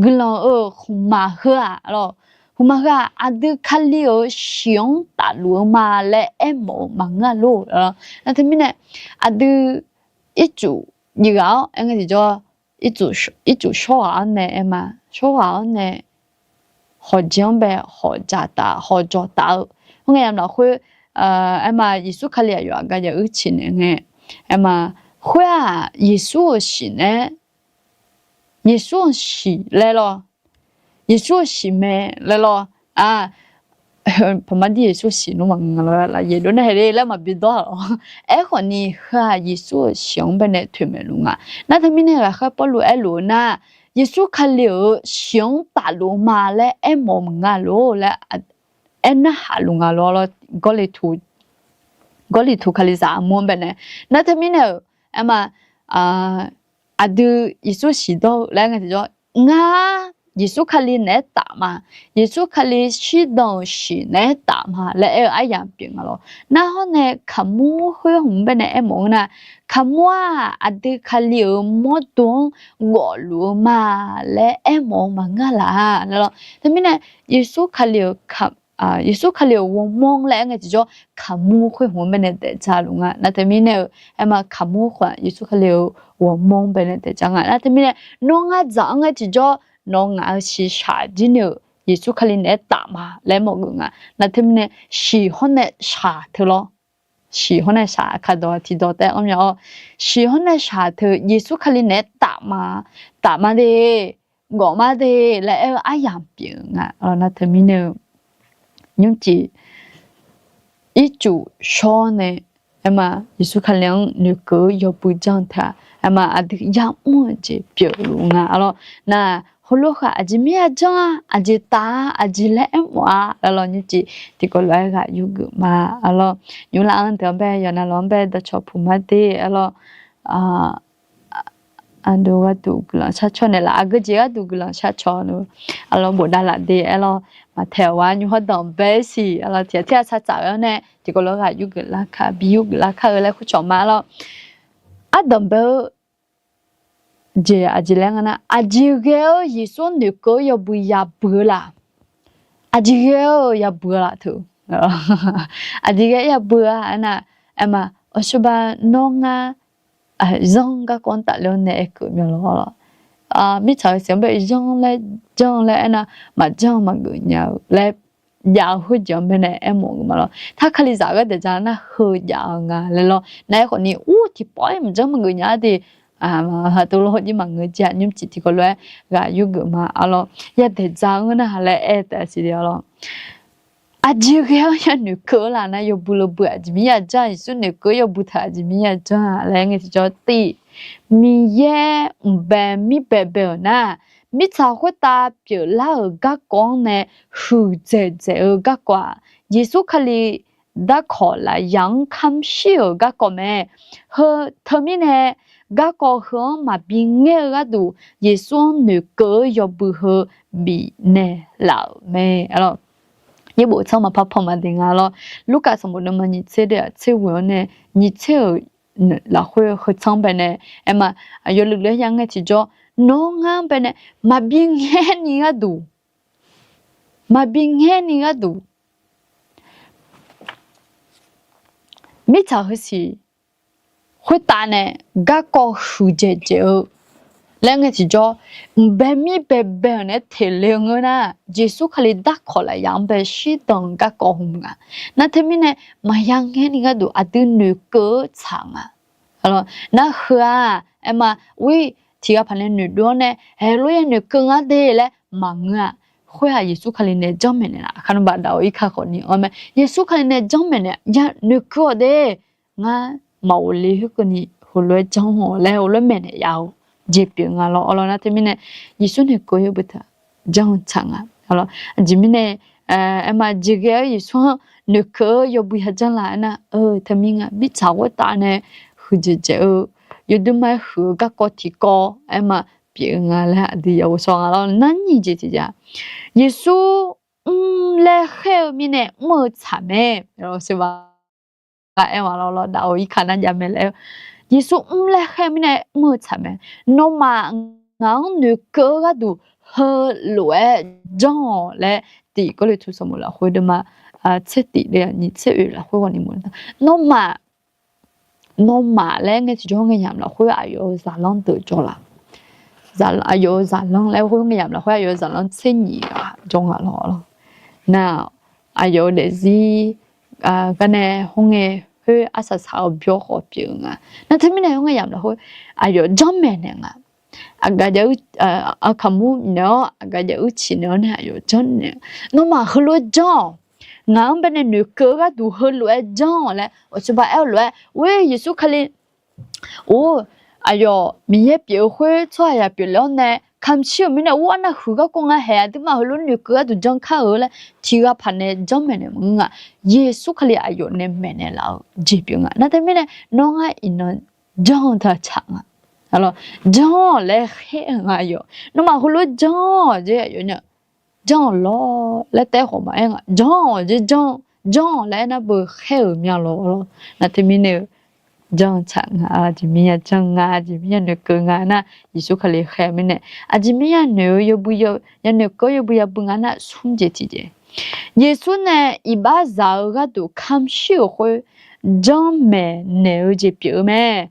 guiqlanq-euq khmqmaq heu-aq lawr, khmqmaq heu-aq aqdui Kali-euq shiq-anr tafluf-eu ma laer aermawf-eu maqngeur-a lor. Nar teumirnae aqdui ircuf jiv ghaq-awr aer ngae tiqjawr, ircuf shawr ghaq-awr nae aer ma, shawr ghaq-awr nae hawqjeq-anr bae hawq dzaqtaf hawq jawqtaf-eu, hawr ngae yamq lafkhoer aer ma, Yeqsur Kali aqyawf aqgaf jaq uir ciqnaeq ngae aer ma, khoer-aq Yeqsur-euq shiq nae, Yeqsur-euq shiq laer lawr, Yeqsur-euq shiq mae laer lawr. Paqmar dir Yeqsur-euq shiq nmr maqngeur nga lawr, lafyaq dov nae haeq le laer maqbi dawr-a lawr. Aerkhawf ni heu-aq Yeqsur-euq shiq-anr baenae toeqmaeq luf nga. Nar teumirnae ghaqkhaer Pawrluv aerluf-eu nar, Yeqsur Kali-euq shiq-anr tafluf-eu ma laer aermawf-eu maqngeur-a lor laer aer narhaq luf nga lawr. Gawrliqtu, Gawrliqtu Kalizaq armur-anr baenae, nar teumirnae-euq aer ma, aqdui Yeqsur shiq dawr-eu laer ngae tiqjawr, ngar Yeqsur Kali naeq-aer taf ma, Yeqsur Kali shirdan-euq shiq naeq-aer taf ma laer aer-eu aryamq pyeuf nga lawr. Nar hawr nae kaqmur khoer hmq baenae aermawf-eu nar, kaqmur-aq aqdui Kali-euq mawrdo-anr gawfluf-eu ma laer aermawf-eu maqngeur-a laf laer lawr. Teumirnae Yeqsur Kali-euq Yeqsur Kali-euq ghawrmawr laer aer ngae tiqjawr, kaqmur khoer hmq-anr baenae daefdzaq luf nga. Nar teumirnae-eu aer ma, kaqmur khoer-aq Yeqsur Kali-euq ghawrmawr-anr baenae daefdzaq nga. Nar teumirnae nawr ngar dzaq-anr ngae tiqjawr, nawr ngaq-euq shiqshaq jir ni-euq Yeqsur Kali naeq-aer taf ma laer mawrgeuf nga. Nar teumirnae shiq hawr nae shaq teu lawr. Shiq hawr nae shaq, aqkaq dawq tiqdawq taef-aer anr mya-awr, shiq hawr nae shaq teu Yeqsur Kali naeq-aer taf ma, taf ma de, gawf ma de laer aer-eu aryamq pyeuf nga. Nar teumirnae-eu nymrcif ircuf shawr nae aer ma, Yeqsur Kali-anr noeqkeuv-eu yawbui janr-eu teu-aq aer ma, aqdui yamr-eu jeq pyeufluf nga. Arlawr nar, heulof khaq aqjeq mir-a janr-a, aqjeq taf-a, aqjeq laer aermawf-a laer lawr, nymrcif tiqkawv lof-aer ghaq yurgeuf ma. Arlawr nymrlaf-anr deuq-anr bae yawqnav lof-anr bae dawqcawq puq mar de. Arlawr aqdui gharduq guiqlanq shar caw naeqlaf, aqgeu jeq gharduq guiqlanq shar caw-eu arlawr bofdav laf de. Arlawr maqtaeq-awq-a, nymr hawr danqbae-ir siq. Arlawr tiq ghaq tir ghaq sar tsaf-eu-awr nae tiqkawv lof-aer ghaq yurgeuf lar ka, bi yurgeuf lar kar-eu laer kur cawq ma. Arlawr ardanqbae-eu jeq aqjeq laer nga nar, aqjeq ghae-eu Yeqsur noeqkeuv-eu yawbui yabui-eu laf. Aqjeq ghae-eu yabui-eu laf teu. Aqjeq ghae yabui-eu-a aernar, aer ma, awqshoba nawr ngar zanr garkawv-anr tafler-awr nae aerkeuv mya lawr. Mirtsaq-eu siq-anr bae zanr laer janr laer aernar, maqjanr maqgeuf nya-eu laer jav-eu khoerjeq-anr bae nae aermawf-eu ma lawr. Tar Kalizaq gharduq dzaq nar heu jav-eu nga laer lawr. Nar aerkhawf ni ur tiqpawf-aer maqjanr maqgeuf nya-a de. Haq tov lawr jir maqngeur jir-a, nymrcif tiqkawv lof-aer ghaq yurgeuf ma. Arlawr yadaeq dzaq-eu ngeur nar laer aer taef siq de. Arlawr aqjeq ghae-anr yanoeqkeuv-eu laf nar, yawbui lawbui aqjeq mir yajanr, Yeqsur noeqkeuv-eu yawbui taq aqjeq mir yajanr-a laer ngae tiqjawr tiv. Miqyaer mqbae mirbae bae-euq nar, mirtsaq khoertav pyeuflar-euq garkawv-anr nae huiqdzaeq dzaeq-eu garkawv-aq, Yeqsur Kali darkawq lafyaq-anr kamq shir-euq garkawv mae. Heu teumirnae garkawv heu-anr maqbi ngaer-eu gharduq, Yeqsur-anr noeqkeuv-eu yawbui heu bifnaeq laf-euq mae. Yaerbof tsanr maqpar pan maqdaef nga lawr. Lurkaf sanqbof deuvma nyiq tser deuq-aq tser ghoe-awr nae nyiq tser-euq lafkhoer heu tsanr baenae, aerma, aqyawf luf laer ya ngae tiqjawr, nawr ngar-anr baenae maqbi ngaer ni gharduq, maqbi ngaer ni gharduq, mirtsaq heusiq khoertav nae garkawv huiqdzaeq dzaeq-eu laer ngae tiqjawr, mqbae mir baebae-euq nae teq le-eu ngeur nar, Yeqsur Kali darkawq lafyaq-anr bae shirdan-eu garkawv hmq nga. Nar teumirnae maqya ngaer ni gharduq aqdui noeqkeuv-eu tsaq nga. Nar heu-aq, aerma, or, tiqghaq paq nae noeqdov-awr nae, haeq lof ya noeqkeuv ngar de laer maqngeur-a. Khoer-aq Yeqsur Kali nae janrmaeq naeq laf, kharnbaq daq-awr irkar khawf ni anr mae. Yeqsur Kali nae janrmaeq naeq-a, ya noeqkeuv-awq de. Ngar maqghofle khoerkeuvni heulof-aer janr-awq laer heulof-aer maeqnaeq ya-eu jeq pyeuf nga lawr. Awr lawr nar teumirnae Yeqsur noeqkeuv-eu yawbui taq janr-eu tsaq nga. Aqjeq mirnae, aerma, jeqghae-aer Yeqsur-anr noeqkeuv-eu yawbui ya janr la aernar, teumirnae mirtsaq khoertav nae huiqdzaeq dzaeq-eu, yawdui ma-aer huiq-eu garkawv tiqkawv aerma pyeuf-eu nga laer aqdui ya ghovshaw nga lawr. Nar nyiq jeq tiqjeq-aq, Yeqsur mr laer khaer-eu mirnae mr-eu tsaq mae. Aer-a lawr, daq-awr irkar nar jav mae laer-eu, Yeqsur mr laer khaer-eu mirnae mr-eu tsaq mae. Nawmaf ngaq-anr noeqkeuv-eu gharduq heulof-aer janr-awq laer, Tiq Gawrliqtu sanqbof lafkhoer deuvma tser tif deuv-aq nyiq tser oeq lafkhoer ghawqni mq, nawmaf, nawmaf laer ngae tiqjawr ngae yamq lafkhoer aqyawf-euq zaqlanr deuq jawr laf. Aqyawf-euq zaqlanr laer khoer ngae yamq lafkhoer aqyawf-euq zaqlanr tser nyiq jawr nga lawr. Nar, aqyawf-euq daefzir garnae khoerngae khoer arsaq saq-eu byawr khawf pyeuf-eu nga. Nar teumirnae khoerngae yamq lafkhoer aqyawf janrmaeq naeq nga. Aqgaf jav-eu, aqkaqmur naeq-awr aqgaf jav-eu ciq naeq-awr nae aqyawf janrnaeq, nawmaf heulof-aer janr-awq. Ngaq-anr baenae noeqkeuv-eu gharduq heulof-aer janr-awq laer aqcawba aer-eu lof-aer, or, Yeqsur Kali or, aqyawf Miqyaer pyeuf-eu khoer tsawrhaq yaq pyeufle-awr nae kamq shir-euq mirnae or, arnav huiq garkawv nga haeq, aqduimaf heulof noeqkeuv gharduq janr kar-eu laer tiqghaq paq nae janrmaeq naeq maqngeur nga. Yeqsur Kali aqyawf nae maeqnaeq laf-eu jeq pyeuf nga. Nar teumirnae nawr ngar iqnan janr-eu taq tsaq nga. Janr-awq laer khaer-eu nga aqyawf. Nawmaf heulof janr-awq jeq aqyawf nya janr-awq lawr laer taef khawf maqaer nga. Janr-awq jeq janr, janr-awq laer aernar beu khaer-euq mya lawr lawr. Nar teumirnae-eu janr-eu tsaq nga, aqjeq mirnae janr nga, aqjeq mirnae noeqkeuv nga nar, Yeqsur Kali khaer-eu mirnae, aqjeq mirnae noeq-eu yawbui, ya noeqkeuv-eu yawbui yabui nga nar, smr jeq tiqjeq. Yeqsur nae iqbaxzaq-eu gharduq kamq shir-euq khoer janrmaeq naeq-eu jeq pyeuf-eu mae.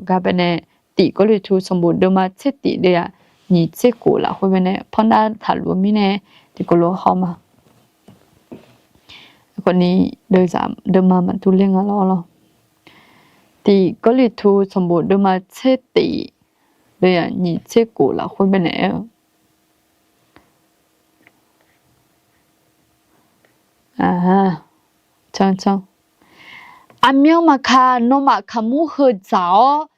Gar baenae Tiq Gawrliqtu sanqbof deuvma tser tif deuv-aq nyiq tser khof lafkhoer baenae pandav taqluf-eu mirnae tiqkawv lof haw ma. Khawfni deuvzaq deuvma maqdur ler nga lawr lawr. Tiq Gawrliqtu sanqbof deuvma tser tif deuv-aq nyiq tser khof lafkhoer baenae aer-eu, aqmyan maqkaq nawmaf kaqmur heu dzaq-awr,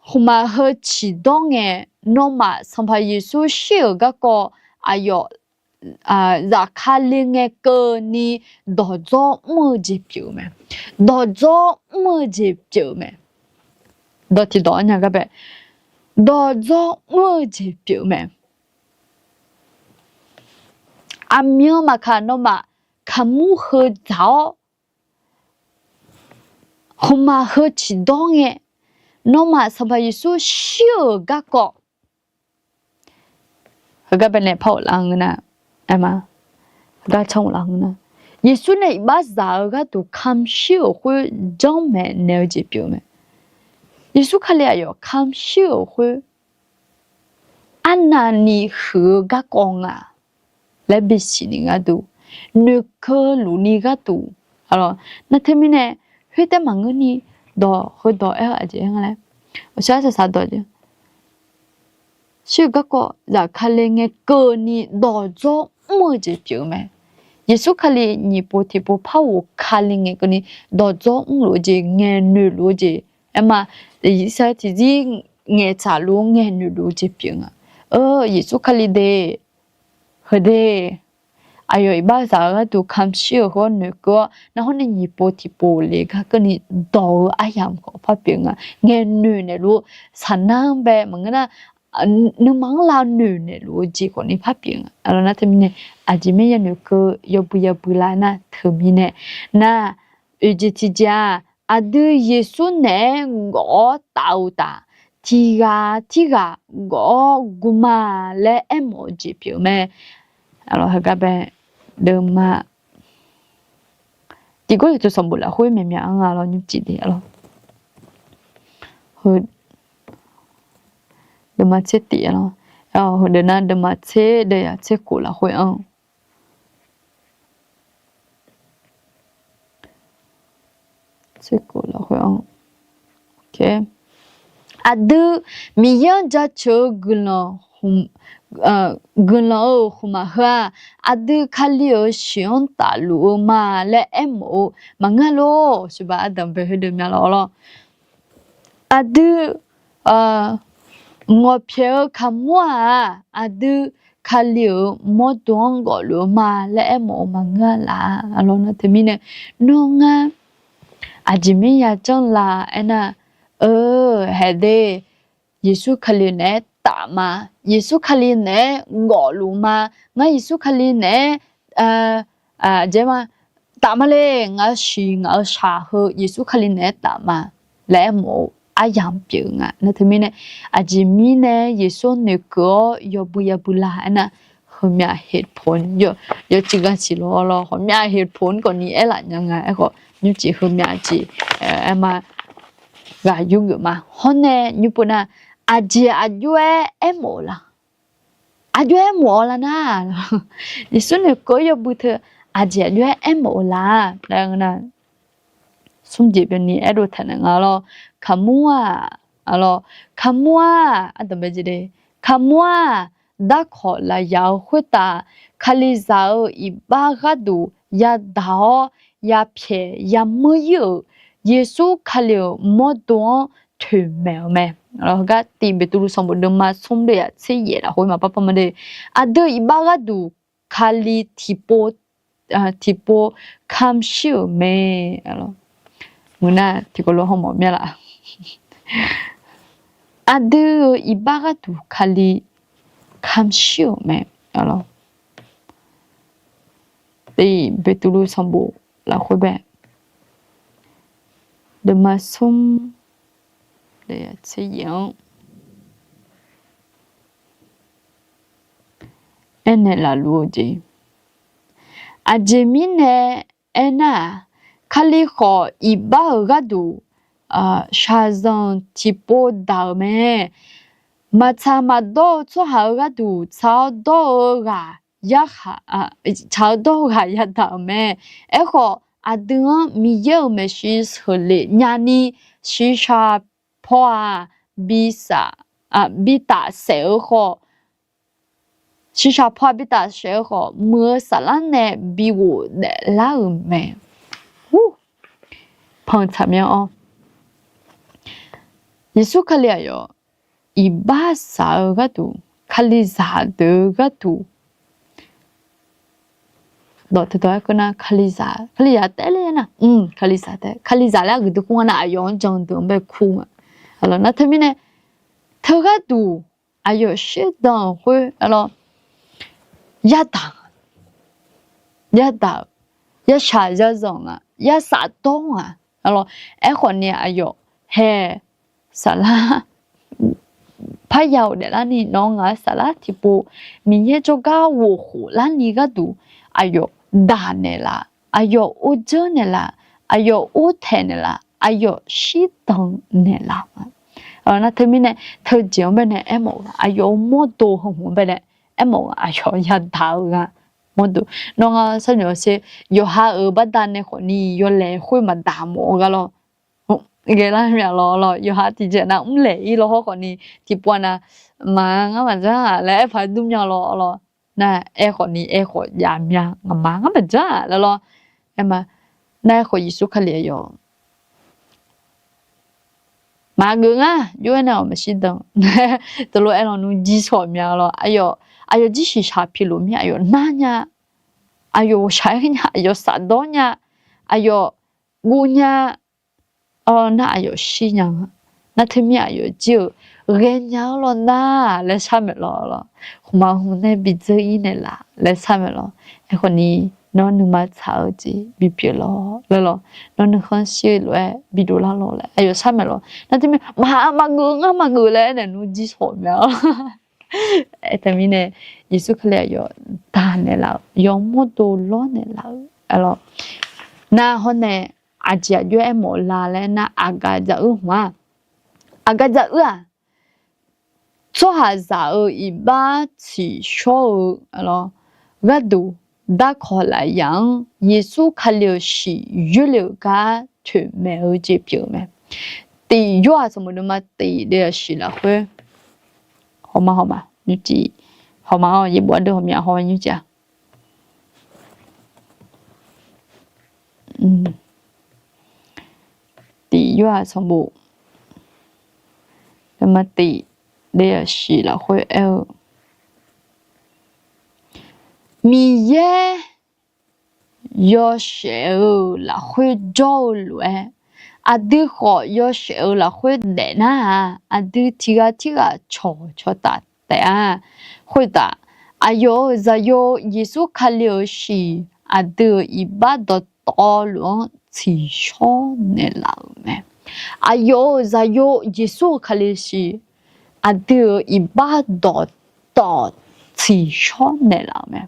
khmqmaq heu ciqdawr ngae, nawmaf Sanqpaq Yeqsur shir-euq garkawv aqyawf zafkale ngae keuvni dawqdzawr mr-eu jeq pyeuf-eu mae. Dawqdzawr mr-eu jeq pyeuf-eu mae. Dawq tiqdawq-anr nya gar bae, dawqdzawr mr-eu jeq pyeuf-eu mae. Aqmyan maqkaq nawmaf kaqmur heu dzaq-awr, khmqmaq heu ciqdawr ngae, nawmaf Sanqpaq Yeqsur shir-euq garkawv, heugar baenae par ghoflar ngeur nar, aer ma, heugar canr ghoflar ngeur nar, Yeqsur nae iqbaxzaq-eu gharduq kamq shir-euq khoer janrmaeq naeq-eu jeq pyeuf-eu mae. Yeqsur Kali aqyawf kamq shir-euq khoer arnavni huiq-eu garkawv nga laer bisiq ni gharduq, noeqkeuv luf ni gharduq, nar teumirnae khoertav maqngeur ni, dawq heudawq aer-eu aqjeq aer nga laer, awqshar saqsaq dawq jeq shir-eu garkawv zafkale ngae keuvni dawqdzawr mr-eu jeq pyeuf-eu mae. Yeqsur Kali nyiq pov tiq pov par ghof Kali ngae keuvni dawqdzawr mrluf-eu jeq, ngaeqnoeq luf-eu jeq, aer ma, irsaq tiqzir ngaeqtsaq luf-eu ngaeqnoeq luf-eu jeq pyeuf nga. Yeqsur Kali de, heu de, aqyawf iqbaxzaq-eu gharduq kamq shir-euq hawr noeqkeuv-awr, narhawr nae nyiq pov tiqpov le gar keuvni dawq-eu aryamq khawf parpyeuf nga. Ngaeqnoeq naeqluf-eu saqnar-anr bae maqngeur nar, nuima-anr lavnoeq naeqluf-eu jeq khawfni parpyeuf nga. Aqlawq nar teumirnae, aqjeq mirnae yanoeq keuv yawbui yabui la nar teumirnae, nar oeq jeq tiqjeq-aq, aqdui Yeqsur naeq-aer gawf-awr taf-eu uqtaf, tiqghaq tirghaq gawf-awr guv ma laer aermawf-eu jeq pyeuf-eu mae. Aqlawq heugar bae, deuma, Tiqgawrliqtu sanqbof lafkhoer myaqmyaq-anr nga lawr nymrcif de aqlawq. Heu, deuma tser tif aqlawq. Heu deuq nar deuma tser deuq yaq tser khof lafkhoer-anr Aqdui Miqyaer-anr jaceuq-eu guiqlanq-euq khmqmaq heu-aq, aqdui Kali-euq shiq-anr tafluf-eu ma laer aermawf-eu maqngeur lor. Siqbaq ardanq bae khoerdeuq mya lawq lawr. Aqdui ngawqpyaeq-eu kaqmur-aq, aqdui Kali-euq mawrdo-anr gawfluf-eu ma laer aermawf-eu maqngeur-a laf. Aqlawq nar teumirnae, nawr ngar aqjeq mir ya janr la aernar, eu, haeq de, Yeqsur Kali naeq-aer taf ma. Yeqsur Kali naeq-aer gawfluf ma. Ngar Yeqsur Kali naeq-aer, aqjeq ma, taf ma le. Ngaq-euq shiq ngaq-euq shaq heu Yeqsur Kali naeq-aer taf ma laer aermawf-eu aryamq pyeuf nga. Nar teumirnae, aqjeq mirnae Yeqsur noeqkeuv-awr yawbui yabui la aernar, heumyav เหตุผล yawciv gha siq lawr lawr, heumyav เหตุผล khawfni aerlaf nya nga. Aerkhawf nymrcif heumyav jeq aerma ghaq yurgeuf ma. Hawr nae nymr pov nar, aqjeq aqjox-aer aermawf-eu la? Aqjox-aer aermawf-awr lar nar, Yeqsur noeqkeuv-awr yawbui teu aqjeq aqjox-aer aermawf-eu la? Laer ngeur nar, smr jeq byanni aerdov taq naeq nga lawr. Kaqmur-aq, aqlawq, kaqmur-aq, ardanq bae jeq de, kaqmur-aq, darkawq lafyaq-eu khoertav Kalizaq-euq iqbax gharduq yadaq-awr yapyaeq yameur ir-euq Yeqsur Kali-euq mawrdo-anr toeqmaeq-eu mae. Heugar tiq Beqtuvluv sanqbof deuma smr deuvyaq tser yaef lafkhoer maqpar par ma de. Aqdui iqbax gharduq Kali tiqpov, tiqpov kamq shir-euq mae. Meuq nar tiqkawv lof hawmawf mya laf. Aqdui-euq iqbax gharduq Kali kamq shir-euq mae. Tiq Beqtuvluv sanqbof lafkhoer bae, deuma smr deuvyaq tser yaef-anr aernaeq laf luf-eu jeq, aqjeq mirnae aernar-aq, Kali khawf iqbax-euq gharduq shaqzanq tiqpov daq-euq mae. Maqtsaq maqdawr-eu tsawrhaq-euq gharduq tsaq-awr dawr-eu ghaq, tsaq-awr dawr-eu ghaq yadaq-euq mae. Aerkhawf, aqdui-anr Miqyaer-euq maeqshi sheuqlef nyani, shiqshaq paw-aq, bi tafsaef-eu khawf, shiqshaq paw-aq bi tafsaef-eu khawf, muiq-eu saflar nae bi ghofdaef lar-euq mae. Panq tsaq mya-awr, Yeqsur Kali aqyawf iqbax saq-eu gharduq, Kalizaq deuq-eu gharduq, dawq teu dawq-aer keuv nar, Kalizaq, Kalizaq taef ler nar, Kalizaq taef, Kalizaq laer aqgeu dui kur nga nar, aqyawf-anr jan deuq-anr bae kur nga. Aqlawq nar teumirnae, teu gharduq aqyawf shirdan-euq khoer, aqlawq, yadaq, yadaq-euq, yashaq yazanq nga, yasaf dawr nga. Aqlawq, aerkhawf ni aqyawf hae saflar parya-euq daeflarni nawr ngaq-euq saflar tiqpov Miqyaer jawrgar ghof khof larni gharduq aqyawf daq naeqlaf, aqyawf or dzeur naeqlaf, aqyawf or taeq naeqlaf, aqyawf shirdan naeqlaf. Nar teumirnae teujeq-anr baenae aermawf-eu aqyawf-euq mawrdo heu hmq-anr baenae aermawf-eu aqyawf yadaq-eu ghaq mawrdo. Nawr ngar sharnoeq-awr sher, yawqha-euq baqda nae khawfni yawlaeq khoer maqdaq mawf-eu gar lawr. Ghae lar mya lawr lawr, yawqha tiqjeq nav mrlaeq ir lawr hawr khawfni tiqpov-a nav, maqnga ngar maqjanr-aq laer aer paq dur mya lawr lawr. Nar aer khawfni aer khawf jav mya, ngaqma ngar maqjanr-aq laer lawr. Aer ma, nar aer khawf Yeqsur Kali aqyawf maqgeuf ngar, jov-aer nae-awq maqshir dan. Teulof aer lawnmr jir shawq mya lawr, aqyawf, aqyawf jir shiqshaq pilof mir aqyawf nar nya. aqyawf ghawqshaq-aer nya, aqyawf safdawr nya, aqyawf guv nya, nar aqyawf shir nya nga. Nar teumir aqyawf jir-euq ghaenya-anr law nar laer shar maeq lawq lawq. Khmqmaq hmq nae bidzeur-ir naeqlaf laer shar maeq lawq. Aerkhawf ni, nawr nuima tsaq-eu jeq bipyeuf lawq laer lawq. Nawr nuikhanr shir-eu lof-aer bidov lar lawq laer aqyawf shar maeq lawq. Nar teumir maqha maqgeuf ngar maqgeuf laer aernaeq nmr jir shawq mae-a. Aertaq mirnae, Yeqsur Kali aqyawf daq naeqlaf-euq yawmawr dov lawr naeqlaf-euq lawq. Nar hawr nae aqjeq aqjox-aer mawf la laer nar aqgaf dzaq uir hmq-a. Aqgaf dzaq uir-aq, tsawrhaqzaq-euq iqbax tsiqshawr-eu gharduq darkawq lafyaq-anr Yeqsur Kali-euq shiq yoerle-euq gar toeqmaeq-eu jeq pyeuf-eu mae. Tiq Yorhaq sanqbof deuvma tiq deuvzaq shiq lafkhoer, hawma hawma nymrcif, hawma-awr yaerbof ardeuv hawmya hawma nymrcif-a. Tiq Yorhaq sanqbof deuvma tiq deuvzaq shiq lafkhoer aer-eu, Miqyaer yawshaef-euq lafkhoer jawr-eu lof-aer, aqdui khawf yawshaef-euq lafkhoer daef nar-aq, aqdui tiqghaq tirghaq cawq cawqtaf taef-a. Khoertaf, aqyawf-euq Zaqyo Yeqsur Kali-euq shiq aqdui-euq iqbax dawqtawvluf-anr tsiqshawr naeqlaf-euq mae. Aqyawf-euq Zaqyo Yeqsur-euq Kali shiq aqdui-euq iqbax dawqtawv tsiqshawr naeqlaf-euq mae.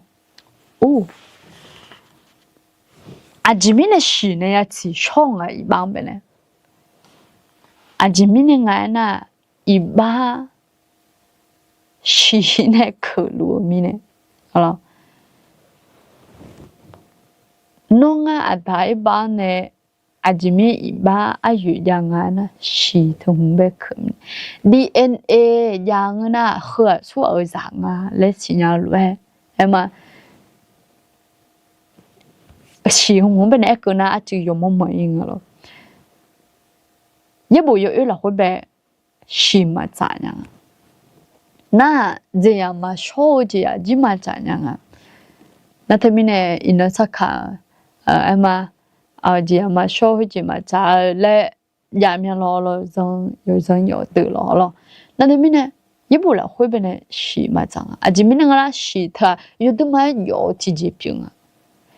Or, aqjeq mirnae shiq nae ya tsiqshawr-eu nga iqbax-anr bae nae. Aqjeq mirnae nga aernar, iqbax shiq nae keuqluf-eu mirnae. Nawr ngar aqda aerbax-anr nae aqjeq mirnae iqbax aryoeq jav nga aernar, shiq teu hmq bae keuq-eu mirnae. DNA jav ngeur nar, heu aqsur ghaq-euq zaq nga laer siqnya lof-aer, aer ma. Shiq hmq-anr bae nae aerkeuv nar, arcuiv yawmawr manq-ir nga lawr. Yaerbof yawoer lafkhoer bae shiq maqtsaf nya nga. Nar-aq, jeqzaq maqshawr-eu jeqzaq jir maqtsaf nya nga. Nar teumirnae iqnan sarkaq-eu, aer ma, jeqzaq maqshawr khoerjeq maqtsaf-eu laer jav myanlawr lawr, zanq yawzanq yawf deuq lawr lawr. Nar teumirnae, yaerbof lafkhoer bae nae shiq maqtsaf nga. Aqjeq mirnae nga lar, shiq teu-aq yawduima-aer jawf-eu tiqjeq pyeuf nga.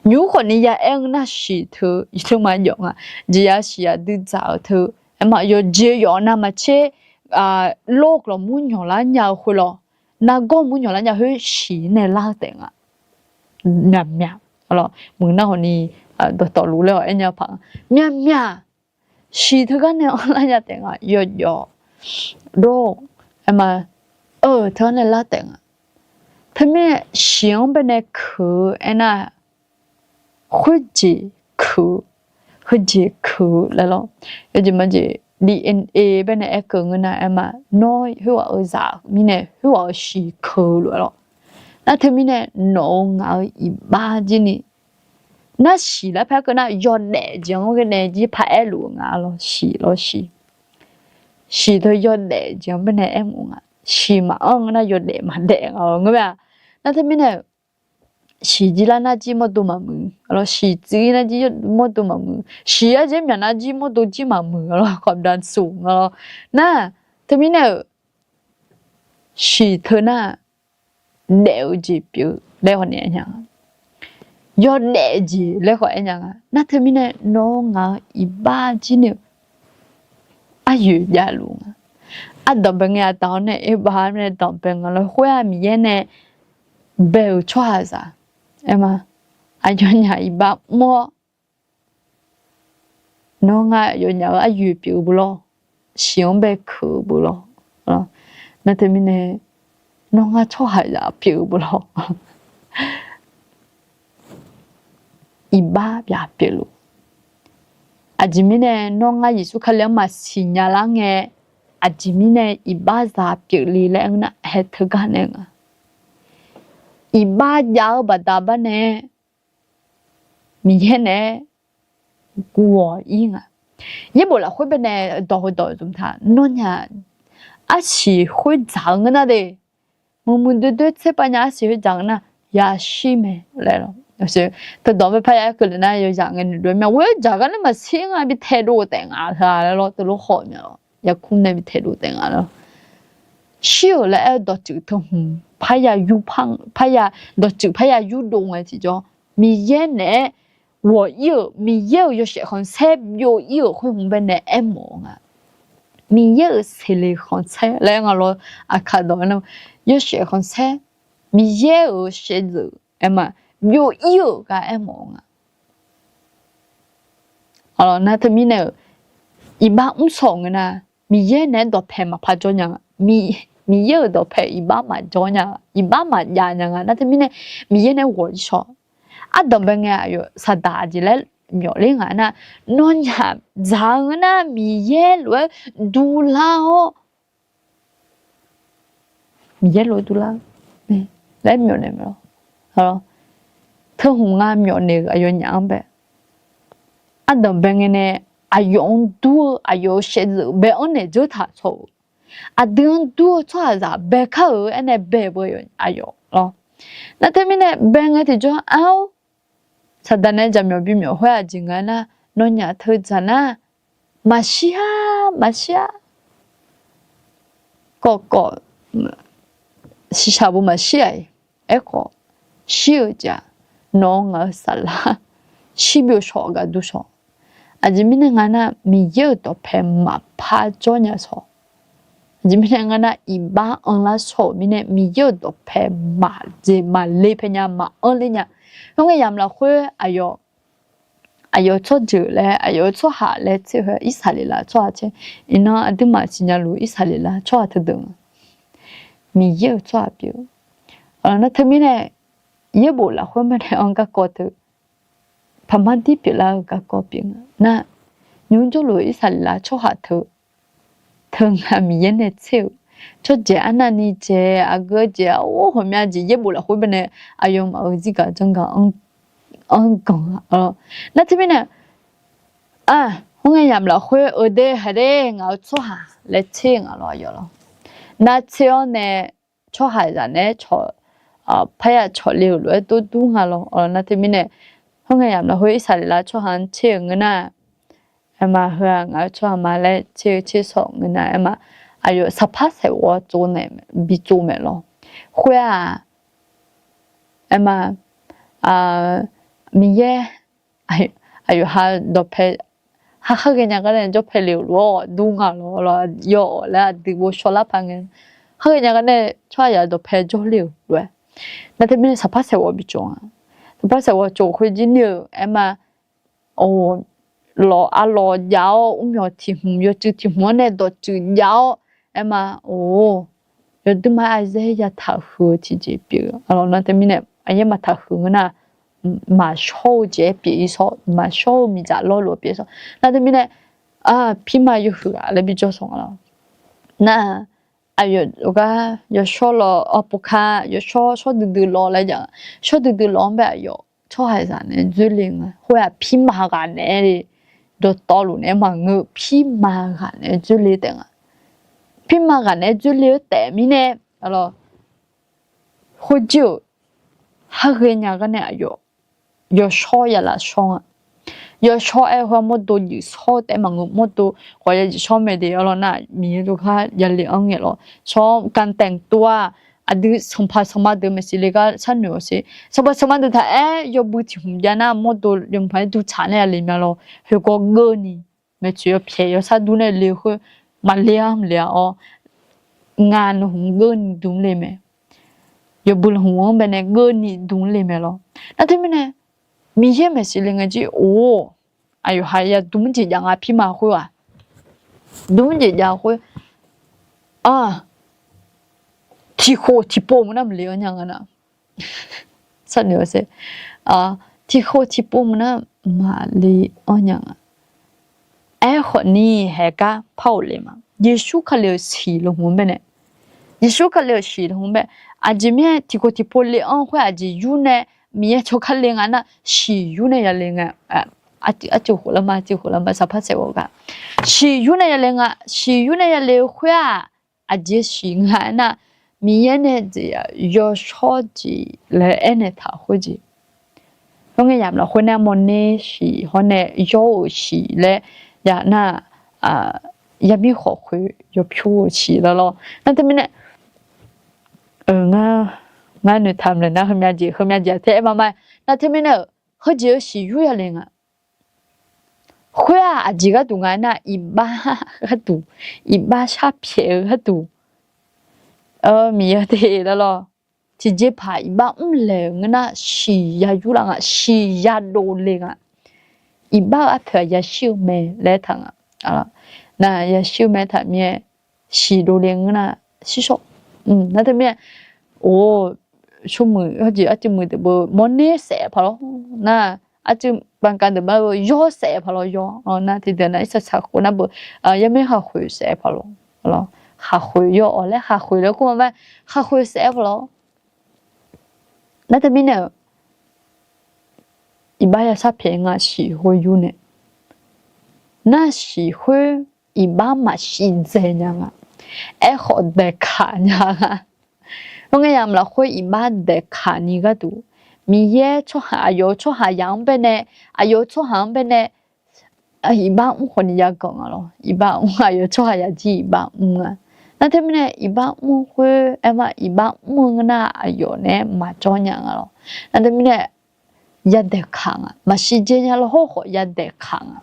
Nymq-mr khawf ni ya aer-eu nar, shiq teu yawduima jawf nga. Jeqzaq shiq aqdui dzaq-eu teu, aer ma, yawqjeq yawf navmaqtser lor lawqmur nyawqlar nya-eu khoer lawr, nargawr mur nyawqlar nya khoer shiq nae lar-eu taef nga. Myaqmyaq, muiq nar khawf ni dawqtawvluf laer-awq aer nya paq, myaqmyaq shiq teugar nae anrlar nya taef nga. Yawjawf dawr, aer ma, eu teugar nae lar taef nga. Teumirnae shiq-anr bae nae keuq-eu aernar, khoerjeq keuq-eu, heujeq keuq-eu laer lawr. Yawjeq majeq DNA bae nae aerkeuv ngeur nar, aer ma, nawr khoerghaq-eu zaq mirnae khoerghaq-euq shiq keuq-eu lof-aer lawr. Nar teumirnae nawq-euq ngaq-euq iqbax jir ni, nar shiq lar paer keuv nar, yawdaef jeq-anr ghae nae jir paq-aer luf-eu nga lawr, shiq lawr shiq. Shiq teu yawdaef jeq-anr bae nae aer mawf nga. Shiq maqanr ngeur nar, yawdaef maqdaef nga ngeur mae-a. Nar teumirnae shiq jir lar nar jir mawrdo maqmuiq lawr, shiq tsuif nar jir mawrdo maqmuiq, shiq-aer jeq myaq nar jir mawrdo jir maqmuiq lawr, khawf byansuf nga lawr. Nar teumirnae-euq shiq teu nar daef-eu jeq pyeuf laer khawf ni aer nya nga. Yawdaef jeq laer khawf aer nya nga. Nar teumirnae nawr ngaq-euq iqbax jir ni-eu aryoeq javluf nga. Ardanqbae ngae aqda-awr nae aerbax nae danqbae nga lawr, khoer-aq Miqyaer nae bae-euq tsawrhaqzaq, aer ma, aqyawfnyaf iqbax mr-awr nawr ngar yawnyaf-eu aryoeq pyeuf-eu bu lawr, shiq-anr bae keuq-eu bu lawr. Nar teumirnae nawr ngar tsawrhaqzaq pyeuf-eu bu lawr. Iqbax byaq pyeufluf. Aqjeq mirnae nawr ngar Yeqsur Kali-anr maqsiq nya lar ngae, aqjeq mirnae iqbaxzaq pyeufle laer aer ngeur nar, haer teugar nae nga. Iqbax jav-eu baqda bar nae Miqyaer naeq-aer guv-awq ir nga. Yaerbof lafkhoer bae nae dawq heudawq zmq taq, nawnyaf arsiq khoer dzaq-eu ngeur nar de, muiqmuiq doerdoer tserpav nya arsiq khoer dzaq-eu nar, yashir mae laer lawr. Teudawq bae parya aer keuvle nar, yawzaq ngae noeqdov-aer mya ghoer-eu dzaq gar nae maqshir nga, bi taedov taef nga heu-a laer lawr, teulof khawf mya lawr, yarkmr nae bi taedov taef nga lawr. Shir-euq laer aer-eu dawqtsuif teu hmq parya yur par, parya dawqtsuif parya yurdov ngae tiqjawr, Miqyaer naeq-aer ghawq ir-euq, Miqyaer-euq yawshaef khanqsaer byov-ir-euq khoer hmq bae nae aermawf-eu nga. Miqyaer-euq seqleq khanqsaer laer nga lawr, aqkaq dawq-aer nar, yawshaef khanqsaer, Miqyaer-euq shaevdzeuf aerma, byov-ir-euq gar aermawf-eu nga. Nar teumirnae-euq, iqbax mr shawq ngeur nar, Miqyaer naeq-aer dawqpae maqpar jawr nya nga. Miqyaer-euq dawqpae iqbax maqjawr nya, iqbax maqjav nya nga. Nar teumirnae, Miqyaer naeq-aer ghawq ir shawq. Ardanq bae ngae aqyawf saqdaq aqjeq laer myawf ler nga nar, nawnyaf dzaq-eu ngeur nar, Miqyaer lof-aer duvlar-awr, Miqyaer lof-aer duvlar laer myawf naeq mae lawr. Teu hmq nga myawf naeq-euq aqyawfnyaf-anr bae, ardanq bae ngae nae aqyawf-anr dur-eu aqyawf-euq shaevdzeuf bae-anr naeq dzeur taq tsawq-euq, aqdui-anr dur-eu tsawrhaqzaq bae kar-euq aernae bae beu aqyawf lawr. Nar teumirnae bae ngae tiqjawr ar-awr, saqdaq nae jaqmyawf bimyawf khoer aqjeq nga nar, nawnyaf teu dzaq nar, maqshir-a, maqshir-a. Kawv kawv, shiqshaq bu maqshir-aq, aerkhawf shir-eu jeq-aq, nawq-eu ngaq-eu saflar shir byov shawq gaqdur shawq. Aqjeq mirnae nga nar, Miqyaer-euq dawqpae maqpar jawr nya shawq. Aqjeq mirnae nga nar, iqbax anrlar shawr-euq mirnae Miqyaer-euq dawqpae maqjeq maqle pae nya, maqanr ler nya. Khoerngae yamq lafkhoer aqyawf aqyawf-eu tsawrjeuq laer, aqyawf-eu tsawrhaq laer tser khoer Irsaqleqlav tsawrhaq tser. Iqnan aqduimaf siqnya luf Irsaqleqlav tsawrhaq teudeuq nga. Miqyaer-euq tsawrhaq pyeuf-eu. Nar teumirnae, yaerbof lafkhoer marnae-anr garkawv teu, paqmar dir pyeuflar-eu garkawv pyeuf nga nar, nymr jawrluf-eu Irsaqleqlav tsawrhaq teu, teu nga Miqyaer nae tser-euq tsawrjeuq arnavni jeq aqgeu jeq-a, or ghawqmya jeq yaerbof lafkhoer baenae aqyawfmaf-euq zirgaq janrgaq anr ganq-a. Nar teumirnae, khoerngae yamq lafkhoer-eu de haeq de ngaq-eu tsawrhaq laer tser nga lawr aqyawf lawr. Nar tser-awr nae tsawrhaqzaq naeq-aer parya cawqle-euq lof-aer dur dur nga lawr. Nar teumirnae, khoerngae yamq lafkhoer Irsaqleqlav tsawrhaq-anr tser-euq ngeur nar, aerma heu-aq ngaq-eu tsawrhaq ma laer tser-eu tser shawq ngeur nar, aerma aqyawf saqpar saeqghawv tsov nae bitsov maeq lawr. Khoer-aq, aerma Miqyaer aqyawf ha dawqpae ha khar ghaenya gar nae jawrpae le-euq lof-aer dur nga lawr. Yawawf laer aqdui ghovshaw lar paq ngae, khar ghaenya gar nae tsawrhaqzaq dawqpae jawrle-euq lof-aer, nar teumirnae saqpar saeqghawv bitsov nga. Saqpar saeqghawv tsov khoerjir ni-euq aerma, lawq arlawq jav-awr, mrmyawq tiq hmq yawtsuif tiq hmq-anr nae dawqtsuif jav-awr, aerma, or, yawduima arzaer yataq huiq-eu tiqjeq pyeuf-eu. Nar teumirnae aqyaer maqtaq huiq ngeur nar, maqshawr-eu jeq-aer pyeuf-ir shawr, maqshawr-eu miqdzaq lawrluf-eu pyeuf shawr. Nar teumirnae, pirma yawhuiq ghaq laer bijawr shawq nga lawr. Nar, aqyawf gar yawshawr lawq, pov ka yawshawr shawr duidui lawq laer jav-a. Shawr duidui lawq-anr bae aqyawf tsawrhaqzaq naeq-aer dzoerle nga. Khoer-aq pirma ghaq naeq-aer le, dawqtawvluf naeq-aer maqngeur, pirma ghaq naeq-aer dzoerle taef nga. Pirma ghaq naeq-aer dzoerle-eu taef mirnae, khoerjir-euq khar ghaenya gar nae aqyawf yawshawr yalaf shawr nga. Yawshawr-aer khoer mawrdo juif shawr taef maqngeur, mawrdo khawf ya juif shawr mae de. Arlawr nar Miqyaer dov gar yale-anr ngae lawr shawr-anr gantaeq tov-aq, aqdui sanqpaq sanqma deuq maeqsiq le gar sharnoeq-awr sher. Sanqpaq sanqma deuq taq-aer yawbui tiq hmq jav nar mawrdo yawmuiq paq-aer dutsaq nae yale mya lawr. Khoergar geuvni maeqtsoeq yawpyaeq yawshar dur nae le-eu khoer maqle-a maqle-a-awr, ngaq nuihmq geuvni dm le mae. Yawbui lafhmq-anr baenae geuvni dm le mae lawr. Nar teumirnae Miqyaer maeqsiq le ngae jir or, aqyawf ha ya dm jeq jav nga pirma khoer-aq, dm jeq jav khoer, tiqkhof tiqpov maqnar maqle-anr nya nga nar. Sharnoeq-awr sher, tiqkhof tiqpov maqnar maqle-anr nya nga. Aerkhawf ni haeq gar par-awq le ma. Yeqsur Kali-euq siq lafhmq-anr baenae, Yeqsur Kali-euq siq lafhmq-anr bae, aqjeq mirnae tiqkhof tiqpov le-anr khoer aqjeq yur nae Miqyaer tsawrkar le nga nar siq yur nae yale nga. Arcuiv khof lar ma, arcuiv khof lar ma, saqpar saeqghawv gar siq yur nae yale nga. Siq yur nae yale-eu khoer-aq, aqjeq siq nga aernar, Miqyaer nae jeq yawshawr jeq laer aernaeq taq khoerjeq. Khoerngae yamq lafkhoer nar mawrner shiq hawr nae yawr-euq shiq laer ya nar, yamir khawf khoeq yawpyur-eu shiq lawr lawr. Nar teumirnae, ngar noeqtaq maqlaeq nar heumyav jeq heumyav jeq-aq tae-aer ma ma. Nar teumirnae-euq heujeq-eu shiq yur ya le nga. Khoer-aq aqjeq gharduq nga nar iqbax gharduq, iqbax sharpyaeq-eu gharduq, Miqyaer te lawr lawr. Tiqjeqpaq iqbax mrlaeq-euq ngeur nar shiq ya yur laf nga, shiq ya dovle nga. Iqbax-euq arpoeq-aq yashir-eu mae laer taq nga. Nar yashir-eu mae taq mir-aer, shiq dovle ngeur nar shirshawr. Nar teumirnae, or, smrmuiq hawjeq arcuiv muiq deuq beu mawrner saef paq lawr. Nar arcuiv banqkav deuq bar-eu yawr saef paq lawr yawr. Nar tiqdeuq nar irsaq saqkhof nar beu, yamir khaqkhoeq saef paq lawr. Khaqkhoeq yawr-awq laer khaqkhoeq laer kur ma ma, khaqkhoeq saef paq lawr. Nar teumirnae-euq iqbax ya sharpyaeq nga shiq khoer yur nae. Nar shiq khoer iqbax maqshivdzae nya nga. Aerkhawf daeqkaq nya nga. Khoerngae yamq lafkhoer iqbax daeqkaq ni gharduq, Miqyaer tsawrhaq aqyawf-eu tsawrhaqzaq-anr baenae, aqyawf-eu tsawrhaq-anr baenae iqbax mr khawf ni yaganq nga lawr. Iqbax mr aqyawf tsawrhaqzaq jir iqbax mr nga. Nar teumirnae iqbax mr khoer aer ma, iqbax mr-eu ngeur nar aqyawf naeq-aer maqjawr nya nga lawr. Nar teumirnae yadaeq kaq nga. Maqsiq dzae nya lawr hawr khawf yadaeq kaq nga.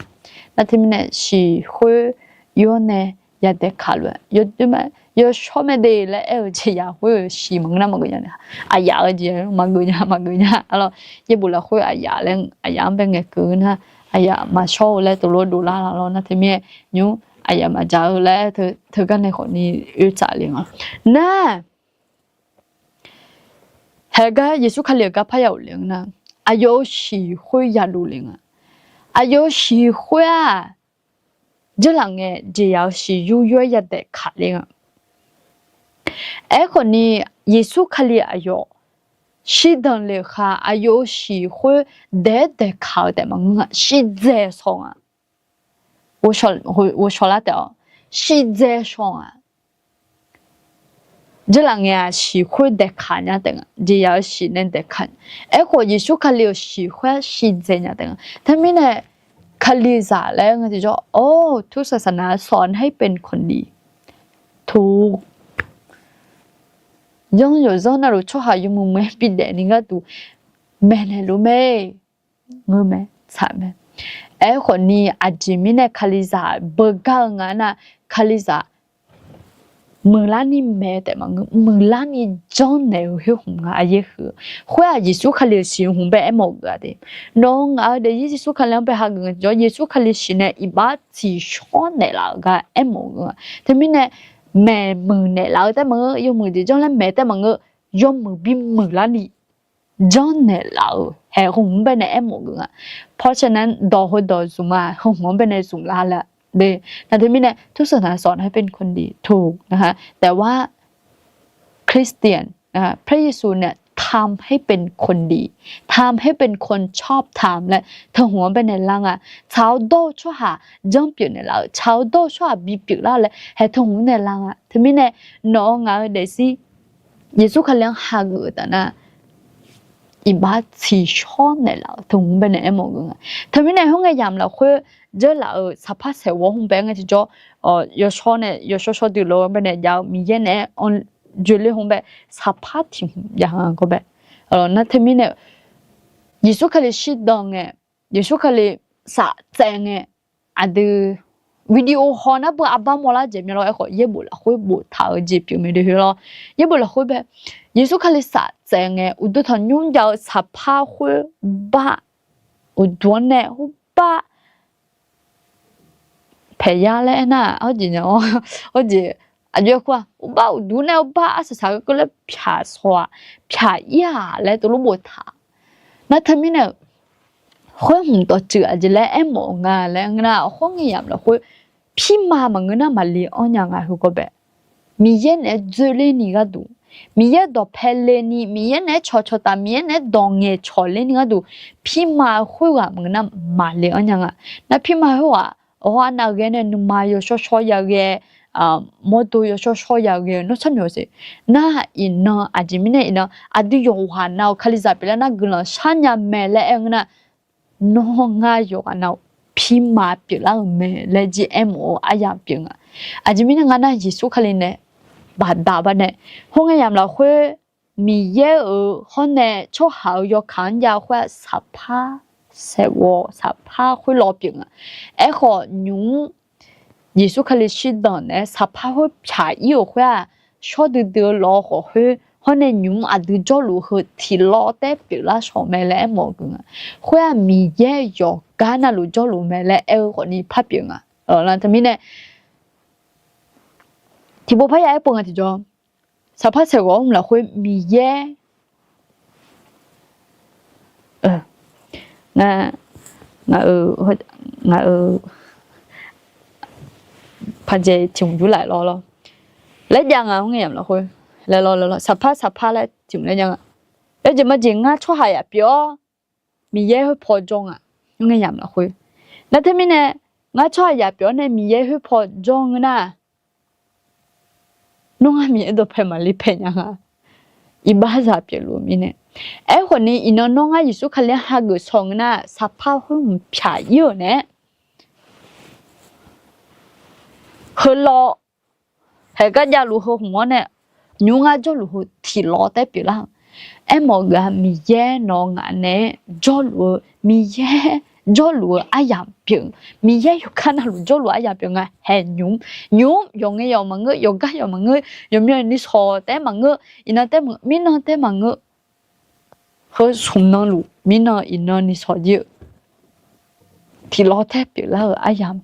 Nar teumirnae shiq khoer yawr nae yadaeq kaq lof-aer yawshawr mae de laer aer-eu jeq yaq khoer-eu shiq maqngeur nar maqgeuf nya nae, aqyaf-eu jeq maqgeuf nya maqgeuf nya lawr. Yaerbof lafkhoer aqyaf laer aqyaf-anr bae ngaeqkeuv nar, aqyaf maqshawr-eu laer teulof dovlar la lawr. Nar teumirnae nymr aqyaf maqdzaq-eu laer teugar nae khawf ni oe tsaf le nga. Nar haegar Yeqsur Kali-euq gar parya ghofle-eu nar, aqyawf-euq shiq khoer yadov le nga. Aqyawf-euq shiq khoer-aq, dzeurlaf ngae jeqyaq-eu shiq yur yur-aer yadaeq kaq le nga. Aerkhawf ni Yeqsur Kali aqyawf shirdan le-euq khaq aqyawf-euq shiq khoer daeq-aer daeqkaq-eu taef maqngeur nga, shivdzae shaw nga. Ghovshaw lar taef-awr shivdzae shaw nga. Dzeurlaf ngae-aq shiq khoer daeqkaq nya taef nga, jeqyaq-eu shiq nae daeqkaq. Aerkhawf Yeqsur Kali-euq shiq khoer-aq shivdzae nya taef nga. Teumirnae Kalizaq laer nga tiqjawr, or, ทุกศาสนาสอนให้เป็นคนดี ถูก yanr yawqzanr navluf tsawrhaq yawmuiq muiq-aer bidaef ni gharduq maeqnaeq luf mae. Ngeur mae, tsaq mae. Aerkhawf ni aqjeq mirnae Kalizaq beugar-eu nga nar, Kalizaq muiqlar ni maeq-eu taef maqngeur, muiqlar ni janrnaeq-eu khoer hmq nga. Aqyaer huiq-eu khoer-aq Yeqsur Kali-euq shiq hmq bae aermawf geuf-a de. Nawq-eu ngaq-eu daefzir Yeqsur Kali-anr bae hageuf nga tiqjawr, Yeqsur Kali shiq nae iqbax tsiqshawr naeqlaf-euq gar aermawf-eu nga. Teumirnae maeqmuiq naeqlaf-eu taef maqngeur, yawmuiq jeq janr laer maeq taef maqngeur, yawmuiq bimuiq larni janrnaeq laf-euq haeq heu hmq-anr baenae aermawf geuf nga. เพราะฉะนั้น dawq heudawq zmq-a, heu hmq-anr baenae zmq lar la. Nar teumirnae ทุกศาสนาสอนให้เป็นคนดี ถูก แต่ว่า คริสเตียน พระเยซูเนี่ย ทำให้เป็นคนดี ทำให้เป็นคนชอบธรรม laer teu hmq-anr baenae lar nga. Tsaq-awr dawr-eu tsawrhaq janrpyeuf naeqlaf-euq, tsaq-awr dawr-eu tsawrhaq bipyeuf lar laer haeq teu hmq-anr nae lar nga. Teumirnae nawq-eu ngaq-eu daefzir Yeqsur Kali-anr hageuf-eu taf nar, iqbax tsiqshawr naeqlaf-euq teu hmq-anr baenae aermawf geuf nga. Teumirnae khoerngae yamq lafkhoer dzeurlaf-euq saqpar saeqghawv hmq bae-aer ngae tiqjawr, yawshawr nae yawshawr shawr dui lof-anr baenae jav-eu Miqyaer naeq-aer anr joeler hmq bae saqpar tiq hmq jav nga gawr bae. Nar teumirnae Yeqsur Kali shirdan ngae, Yeqsur Kali saftsaev ngae, aqdui video haw nar beu arbar mawrlar jeq mya lawr. Aerkhawf yaerbof lafkhoer boftaq-eu jeq pyeuf mae de heu lawr. Yaerbof lafkhoer bae Yeqsur Kali saftsaev ngae uqduq tanqnymr jav-eu saqpar khoerbar uqduq-anr nae khoerbar paeqyar laer aernar-aq, hawrjeq nya-awr, hawrjeq aqjox-aer kur-aq, uqbar uqduq nae uqbar arsaq saq-eu keuvlar pyaq shaw-aq, pyaq ir-aq laer teulof boftaq. Nar teumirnae khoer hmq dawqtsuif aqjeq laer aermawf-eu nga laer ngeur nar, khoerngae yamq lafkhoer pirma maqngeur nar maqle anr nya nga heugawr bae. Miqyaer naeq-aer dzoerler ni gharduq, Miqyaer dawqpae le ni, Miqyaer naeq-aer cawqcawq taf, Miqyaer naeq-aer dawq ngaeqcawq ler ni gharduq, pirma khoerghaq maqngeur nar maqle anr nya nga. Nar pirma khoerghaq awr arnav ghae nae nuima yawshawr shawr ya ghae, mawrdo yawshawr shawr ya ghae-eu nawr sharnoeq-awq siq. Nar iqnan aqjeq mirnae iqnan aqdui yawqghaq nav-euq Kalizaq pyeuflar nar guiqlanq sharnya mae laer aer-eu ngeur nar, nawr ngar yawqghaq nav-euq pirma pyeuflar-euq mae laer jir aermawf-eu aryamq pyeuf nga. Aqjeq mirnae ngar nar Yeqsur Kali nae baqda baqda nae, khoerngae yamq lafkhoer Miqyaer-euq hawr nae tsawrhaq-euq yawkaq-anr jav-eu khoer-aq, saqpar saeqghawv saqpar khoerlof pyeuf nga. Aerkhawf nymq-mr Yeqsur Kali shirdanq naeq-aer saqpar khoer pyaq ir-euq khoer-aq, shawr duidui-eu lawq khawf khoer hawr nae nymq-mr aqdui jawrluf heu tiqlawv taer pyeuflar shawq mae laer aermawf geuf nga. Khoer-aq Miqyaer yawqgar navluf jawrluf mae laer aer-eu khawfni par pyeuf nga. Teumirnae tiqpov parya aerpov nga tiqjawr, saqpar saeqghawv-anr lafkhoer Miqyaer, ngaq-euq, ngaq-euq paqdzaeq tiq hmq jur laf lawr lawr laer jav nga. Khoerngae yamq lafkhoer laer lawr laer lawr saqpar saqpar laer tiq hmq laer jav nga. Aerjeq majeq ngar tsawrhaq yaf pyeuf-awr Miqyaer khoerpaw jawr nga. Khoerngae yamq lafkhoer nar teumirnae ngar tsawrhaq yaf pyeuf-awr nae Miqyaer khoerpaw jawr ngeur nar, nawr ngar Miqyaer dawqpae maqli pae nya nga. Iqbaxzaq pyeufluf-eu mirnae. Aerkhawfni iqnan nawr ngar Yeqsur Kali-anr hageuf shaw ngeur nar, saqpar khoer hmq pyaq ir-euq nae-aer heulof haeq gar javluf heu hmq-awr nae, nymq-mr ngar jawrluf heu tiqlawv taer pyeuflar-eu. Aermawf geuf-a, Miqyaer nawq ngaq naeq-aer jawrluf-eu, Miqyaer jawrluf-eu aryamq pyeuf, Miqyaer yawqgar navluf jawrluf aryamq pyeuf nga. Haeq nymq-mr, nymq-mr yawqngae yawq maqngeur, yawqgar yawq maqngeur, yawqmyani shawq taef-aer maqngeur, iqnan taef-aer maqngeur, mirnan taef-aer maqngeur, heu smq nanluf mirnan iqnan ni shawq jir-eu tiqlawv taer pyeuflar-eu aryamq,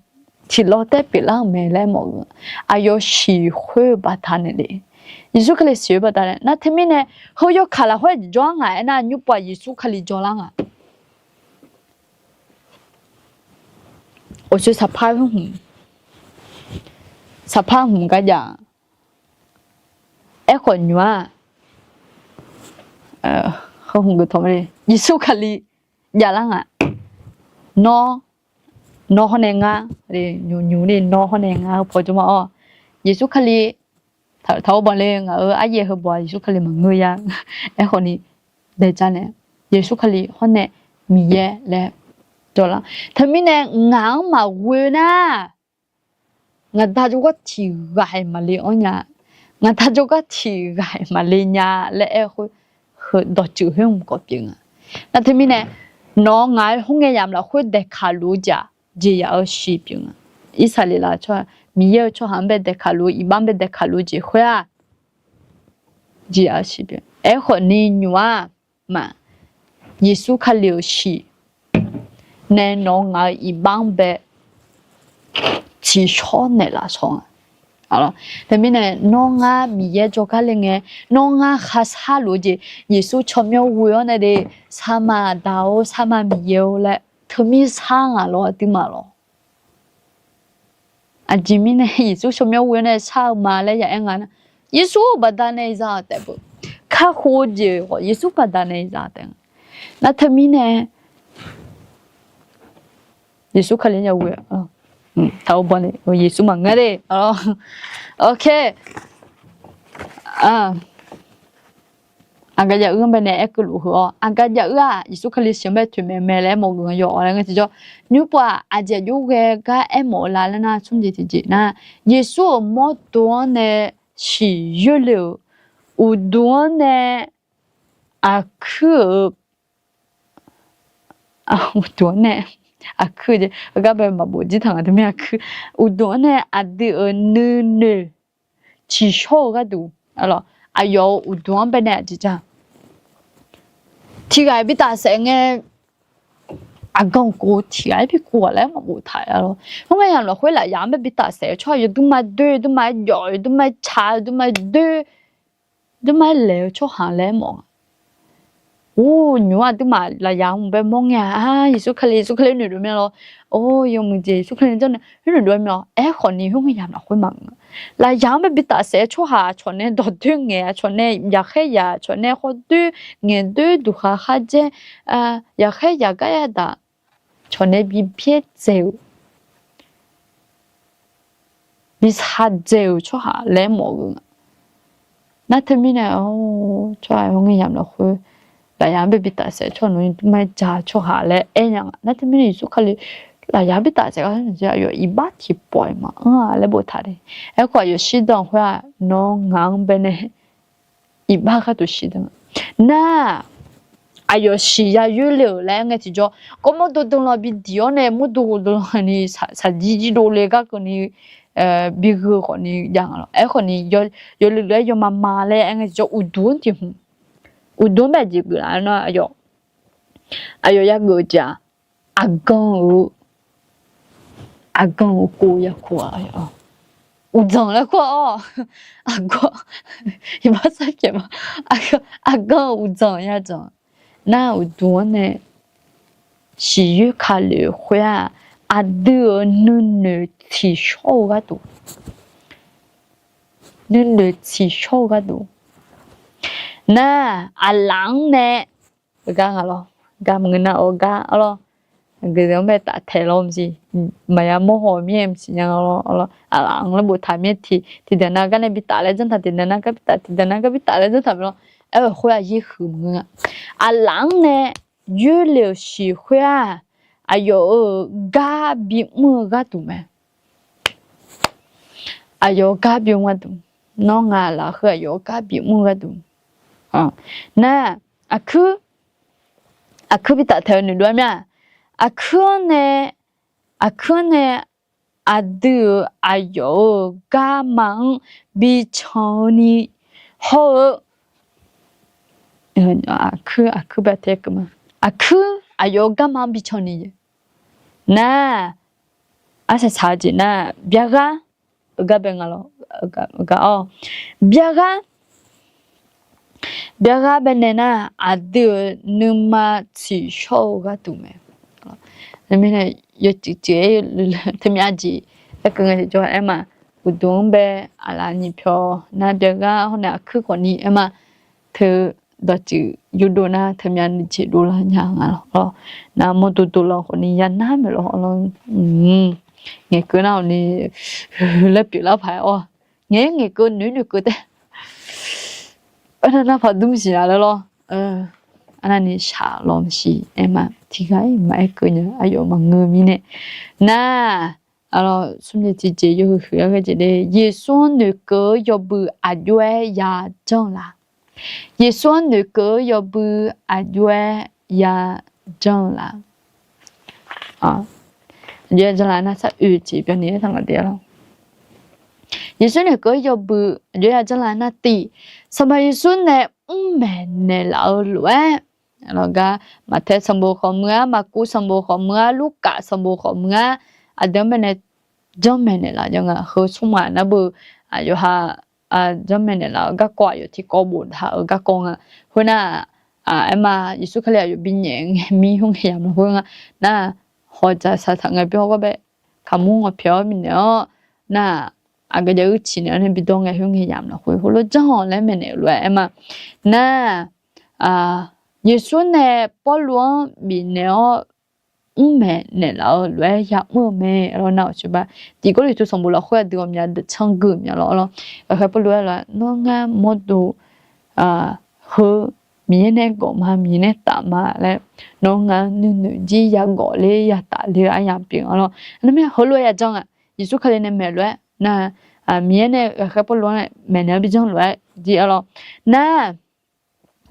tiqlawv taer pyeuflar-euq mae laer mawf-eu aqyawf siq khoer-eu baqdanae le. Yeqsur Kali siq-eu baqdanae nar teumirnae, heu yawkaq lafkhoer aqjeq jawr-ar ngaq aernar, nymrpov-aq Yeqsur Kali jawrlar nga. Awqsoe saqpar hmq, saqpar hmq gar jav. Aerkhawf nymq-aq, heu hmq geuf tawq ma le, Yeqsur Kali javlar nga. Nawr, nawr hawr nae ngar, nymq nymq ni nawr hawr nae ngar paw jawrma-awr, Yeqsur Kali, taqor banq le, ngaq-euq aryaer heu baw-aq Yeqsur Kali maqngeur ya. Aerkhawfni daeqja nae, Yeqsur Kali hawr nae Miqyaer laer jawrlar. Teumirnae ngaq-anr maqghoe nar, ngaqda jawrgar tiq ghaq-iq maqle-anr nya, ngaqda jawrgar tiq ghaq-iq maqle nya laer aer-eu khoer, heu dawqtsuif khoer hmq khawf pyeuf nga. Nar teumirnae, nawq-eu ngaq-eu khoerngae yamq lafkhoer daeqkaq luf-eu jeq-aq, jeqzaq-eu shiq pyeuf nga. Irsaqleqlav tsawrhaq, Miqyaer-eu tsawrhaq-anr bae daeqkaq luf-eu, iqbax-anr bae daeqkaq luf-eu jeq khoer-aq, jeqzaq-eu shiq pyeuf. Aerkhawfni nymq-aq, maq, Yeqsur Kali-euq shiq nae nawq-eu ngaq-eu iqbax-anr bae tsiqshawr naeqlaf shawr nga. Teumirnae nawr ngar Miqyaer jawrgar le ngae, nawr ngar kharshar luf-eu jeq, Yeqsur tsawrmyanr ghoe-awr nae de, Saqmaqdaq-or, Saqmaq Miqyaer-or laer teumir shar ngaq lawr, aqduimaf lawr. Aqjeq mirnae Yeqsur tsawrmyanr ghoe-awr nae shar-eu ma laer ya aer nga nar, Yeqsur-euq baqdanae za taef beu. Kakhof-eu jeq khawf Yeqsur baqdanae za taef nga. Nar teumirnae Yeqsur Kali-anr ya ghoe, taqor banq le, Yeqsur maqngeur de. Ok. Aqgaf jav uir-anr bae nae aerkeuv luf heu-awr, aqgaf jav uir-aq Yeqsur Kali siq-anr bae toeqmaeq mae laer aermawf geuf nga yawf-awr laer ngar tiqjawr, nymrpov-aq aqjeq jov ghae gar aermawf-eu la laer nar, smr jeq tiqjeq nar, Yeqsur-euq mawrdo-anr nae siq yoerle-euq, uqduq-anr nae aqkuir-euq, uqduq-anr nae aqkuir-eu jeq heugar bae maqbof jir taq nga teumirnae aqkuir, uqduq-anr nae aqdui-euq nuinoeq tsiqshawr-eu gharduq, aqyawf-euq uqduq-anr bae nae aqjeq ja tiq ghaq-iq bi tafsaef ngae, aqganq kov tiq ghaq-iq bi kov ghaq laer maqbof taq-a lawr. Khoerngae yamq lafkhoer lafyaq-anr bae bi tafsaef-eu tsawrhaq yawduima doer, yawduima jawf, yawduima tsaq, yawduima doer, yawduima laeq-eu tsawrhaq laer mawf-a. Or, nymq-ar aqduimaf lafyaq-anr bae mawr ngae-a, Yeqsur Kali, Yeqsur Kali noeqdov mae lawr. Or, yawmuiq jeq Yeqsur Kali janrnae noeqdov mae lawr. Aerkhawfni khoerngae yamq lafkhoer maqngeur. Lafyaq-anr bae bi tafsaef-eu tsawrhaq aqcawq nae dawqdoer ngaeq, aqcawq nae yaqkhaer yaq, aqcawq nae khawdoer ngaeqdoer duqkhaq khardzaer, yaqkhaer yaq gar yadaq, aqcawq nae bi byaerdzae-euq bi shardzae-euq tsawrhaq laer mawf-eu nga. Nar teumirnae, tsawrhaq hawr ngae yamq lafkhoer, lafyaq-anr bae bi tafsaef tsawrhaq nawq-anr dmr-aer ja tsawrhaq laer aer nya nga. Nar teumirnae Yeqsur Kali lafyaq-anr bi tafsaef gar nar aqyawf iqbax tiqpawf-iq maqanr-a laer boftaq le. Aerkhawf aqyawf shirdan khoer-aq nawr ngaq-anr bae nae iqbax gharduq shirdan nga. Nar aqyawf siqya yoerle-euq laer aer ngae tiqjawr, gawrmawr dovdov lan bi diq-awr nae mawrdo dovlan ni shaqjir jirdov le gar keuvni bi gheu khawfni jav nga lawr. Aerkhawfni yawluiv lof-aer yawma ma laer aer ngae tiqjawr uqduq-anr tiq hmq, uqduq-anr bae jeq geuf laf-aer nar aqyawf yageuf-eu jeq-aq, aqgan-euq aqgan-euq kov ya kov-a, uqdzanq laer kur-awr, aqgan, iqbax sarkyaeq ma, aqgan-euq uqdzanq yadzanq. Nar uqduq-anr nae siqyoer kale-euq khoer-aq, aqdui-euq nuinoeq tsiqshawr-eu gharduq, nuinoeq tsiqshawr-eu gharduq. Nar aqlaf-anr nae gar nga lawr, gar maqngeur nar-awr gar arlawr, aqgeu-anr bae taftaeq lawr maqsiq, maqya mawrhaw mir-aer maqsiq nya lawr. Aqlaf-anr laer boftaq mir-aer tiq, tiqdeuq nav gar nae bi taf laer janr taq, tiqdeuq nav gar bi taf, tiqdeuq nav gar bi taf laer janr taq mae lawr. Aer-eu khoer-aq yaer huiq maqngeur nga. Aqlaf-anr nae yoerle-euq siq khoer-aq, aqyawf-euq gar bimr-eu gharduq mae. Aqyawf-euq gar bimr gharduq, nawr ngaq lafkhoer aqyawf-euq gar bimr gharduq. Nar aqkuir, aqkuir bi taftaeq-eu noeqdov-aer mir-aq, aqkuir-anr nae, aqkuir-anr nae aqdui-euq aqyawf-euq garma-anr bi can-eu ni hawr-eu, aqkuir, aqkuir bae tae keuvma, aqkuir aqyawf-euq garma-anr bi can ni nar, arsaq saq-eu jeq nar, byarghar-eu gar bae nga lawr, gar-awr, byarghar, byarghar bae nae nar, aqdui-euq nuima tsiqshawr-eu gharduq mae. Mirnae yawcif cif-aer teumyav jeq aerkeuv ngae tiqjawr aer ma. Uqduq-anr bae aqlaf nyiq pyawq nar byarghar hawr nae aqkuir khawfni aer ma. Teu dawqtsuif yurdov nar teumyav nuijeq dovlar nya nga lawr. Nar mawrdo dovlar khawfni yanar maeq lawr lawr. Ngaeqkeuv nar-awq ni laer pyeuflar paq-aer-awr, ngaeq-aer ngaeqkeuv noeq noeqkeuv taef. Arnav nar paq dur maqsiq-a laer lawr. Arnavni shaq lawr maqsiq aer ma. Tiqghaq-iq maqaer keuv nya, aqyawf maqngeur mirnae. Nar, smr jeq tiqjeq yawhuiq huiq-aer ghae jeq de, Yeqsur-anr noeqkeuv-eu yawbui aqjox-aer yajanr la? Yeqsur-anr noeqkeuv-eu yawbui aqjox-aer yajanr la? Aqjox-aer yajanr la nar sar oe jeq byanni-aer taq nga de-a lawr. Yeqsur noeqkeuv-eu yawbui aqjox-aer yajanr la nar tiq, Sanqpaq Yeqsur nae mrmaeq naeqlaf-eu lof-aer, gar Maqtaer sanqbof khawf meuq-ar, Maqkuv sanqbof khawf meuq-ar, Lurkaf sanqbof khawf meuq-ar, aqdui-anr bae nae janrmaeq naeqlaf nya nga. Heu smr maq nar beu, yawqha janrmaeq naeqlaf-eu garkawv aqyawf tiqkawv boftaq-eu garkawv nga. Khoernar, aer ma, Yeqsur Kali aqyawf binyaef ngae mir khoerngae yamq lafkhoer nga. Nar, hawq dzaq saqtaq ngae byanr hawr gawr bae kaqmur ngawqpyaeq-awr bifnaeq-awr, nar, aqgeu jav uir ciqnaeq-awr nae bidawr ngae khoerngae yamq lafkhoer heulof janr-awq laer maeqnaeq-eu lof-aer aer ma. Nar, Yeqsur nae Pawrluv-anr bifnaeq-awr mrmaeq naeqlaf-eu lof-aer yamr-eu mae lawr. Nar-awq coeqba, Tiq Gawrliqtu sanqbof lafkhoer aqdui ghawqmya cangeuf mya lawr lawr. Ghaqkhaer Pawrluv aer-eu lof-aer, Nawr ngar mawrdo heu Miqyaer nae gawf ma, Miqyaer nae taf ma laer, nawr ngar nuinoeq jir yagawf ler yataf ler-eu aryamq pyeuf-a lawr. Nar mir-a heulof-aer yajanr-aq, Yeqsur Kali nae maeq lof-aer nar, Miqyaer nae ghaqkhaer Pawrluv-anr nae maeqnaeq-awr bijanr lof-aer jir-a lawr. Nar,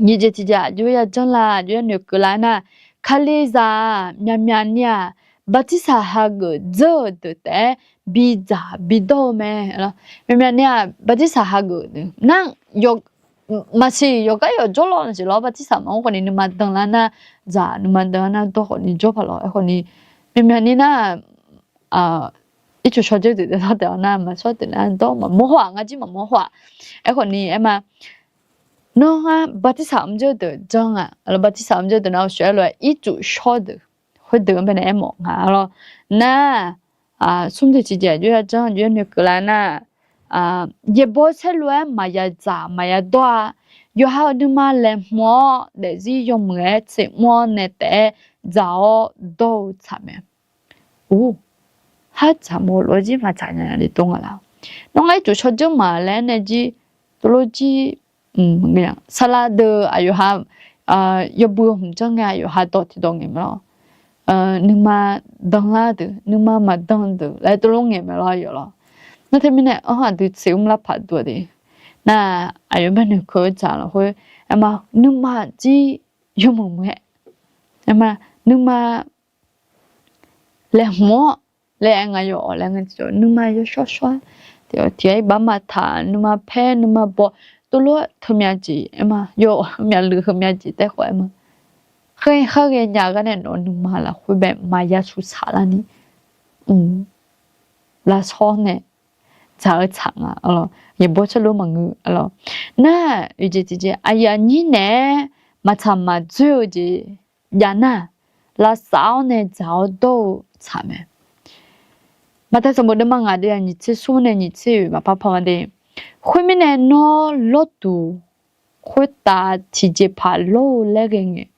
nyiq jeq tiq jeq aqjox-aer yajanr la, aqjox-aer noeqkeuv la nar, Kalizaq myaqmyaq ni-aq, bartirsaq hageuf dzeur-euq deuq taef-aer bidzaq bidawr-eu mae. Myaqmyaq ni-aq, bartirsaq hageuf deuq nar, maqsiq yawqgar yawqjawr lawr maqsiq lawr, bartirsaq maqmr khawfni nuima danlar nar, dzaq nuima danlar nar dawr khawfni jawr paq lawr. Aerkhawfni, myaqmyaq ni nar, ircuf shawr dzeur deuq taef-awr nar, maqshawr deuq nar dawr maqmawr haw-aq, ngar jir maqmawr haw-aq. Aerkhawfni aer ma, Nawr ngar bartirsaq mr dzeur deuq janr-aq, bartirsaq mr dzeur deuq nar-awq shawr-aer lof-aer ircuf shawr deuq khoerdeuq-anr bae nae aermawf nga lawr. Nar, smr jeq tiq jeq aqjox-aer yajanr, aqjox-aer noeqkeuv la nar, yaeqbawq saerlu-aer maqya dzaq maqya dawr-a. Yawqha-euq nuima laeqhmq-awr daefzir yawmuiq-aer tseqmr-awr nae taef-aer dzaq-awr dawr-eu tsaq mae. Or, har dzaq mawf lof-aer jir maqdzaq nya le dawr nga laf. Nawr ngar ircuf shawrdzeur maq laer nae jir, tov lof jir, saqlaq deuq aqyawf ha, yawbui hmq janr ngae aqyawf ha dawq tiqdawq ngaeq mae lawr. Nuima danlar deuq, nuima maqdan deuq laer tov lof ngaeq mae lawr aqyawf lawr. Nar teumirnae anr aqdui tseq mr lar paq duq de. Nar aqyawf bae noeqkeuv-eu dzaq lafkhoer, aerma nuima jir yawmuiq muiq-aer, aerma nuima laeqhmq-awr laer aer nga yawf-awq laer nga tiqjawr nuima yawshawr shawr-aer, tiq ghaq tiq ghaq iqbax maqtaq, nuima paer nuima baw, tov lof-aer teumyav jeq aerma yawf, myavluiv heumyav jeq taef khawf aerma, khaer kharghae nya gar nae nawq-eu nuima lafkhoer bae maqya shuqsaq larni, lafshawr nae dzaq-eu tsaq nga. Yaeqbawr saerlu maqngeur lawr. Nar, oeqjeq tiqjeq aqyuif aqnyir naeq-aer maqtsaq maqdzoer-eu jeq jav nar, lavsav-awr nae dzaq-awr dawr-eu tsaq mae. Maqtae sanqbof deuvma ngaq deuv-aq nyiq tser smr nae nyiq tser oeq maqpar pan de. Khoermirnae nawr lawrduq khoertav tiqjeqpaq lawr-eu laer ghae ngae,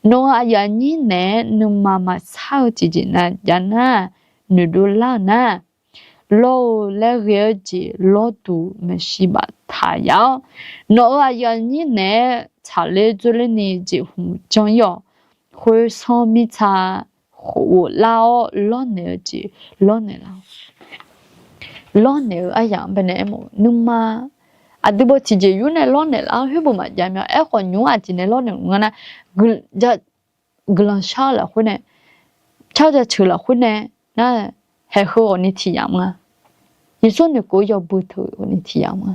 nawq-euq aqyuif aqnyir naeq-aer nuima maqsar-eu tiqjeq nav jav nar, noeqdov lar-euq nar, lawr-eu laer ghae-eu jeq lawrduq maeqshi baftaq yaf-awr, nawq-euq aqyuif aqnyir naeq-aer tsaqler dzoerlerni jeqhmq janr-ir-awq. Khoer sanr mirtsa khof ghoflar-awr lawrnaeq-eu jeq lawrnaeq lar-awq. Lawrnaeq-eu aryamq-anr baenae aermawf-eu nuima aqdui baw tiqjeq yur nae lawrnaeq lar-awr khoer beu maqjav mya. Aerkhawf nymr aqjeq nae lawrnaeq-eu ngar nar, guiqlanq shar-eu lafkhoer nae, car jaceuq lafkhoer nae, nar, haeq heu ghawqni tiq yamq nga. Yeqsur noeqkeuv-eu yawbui teu ghawqni tiq yamq nga.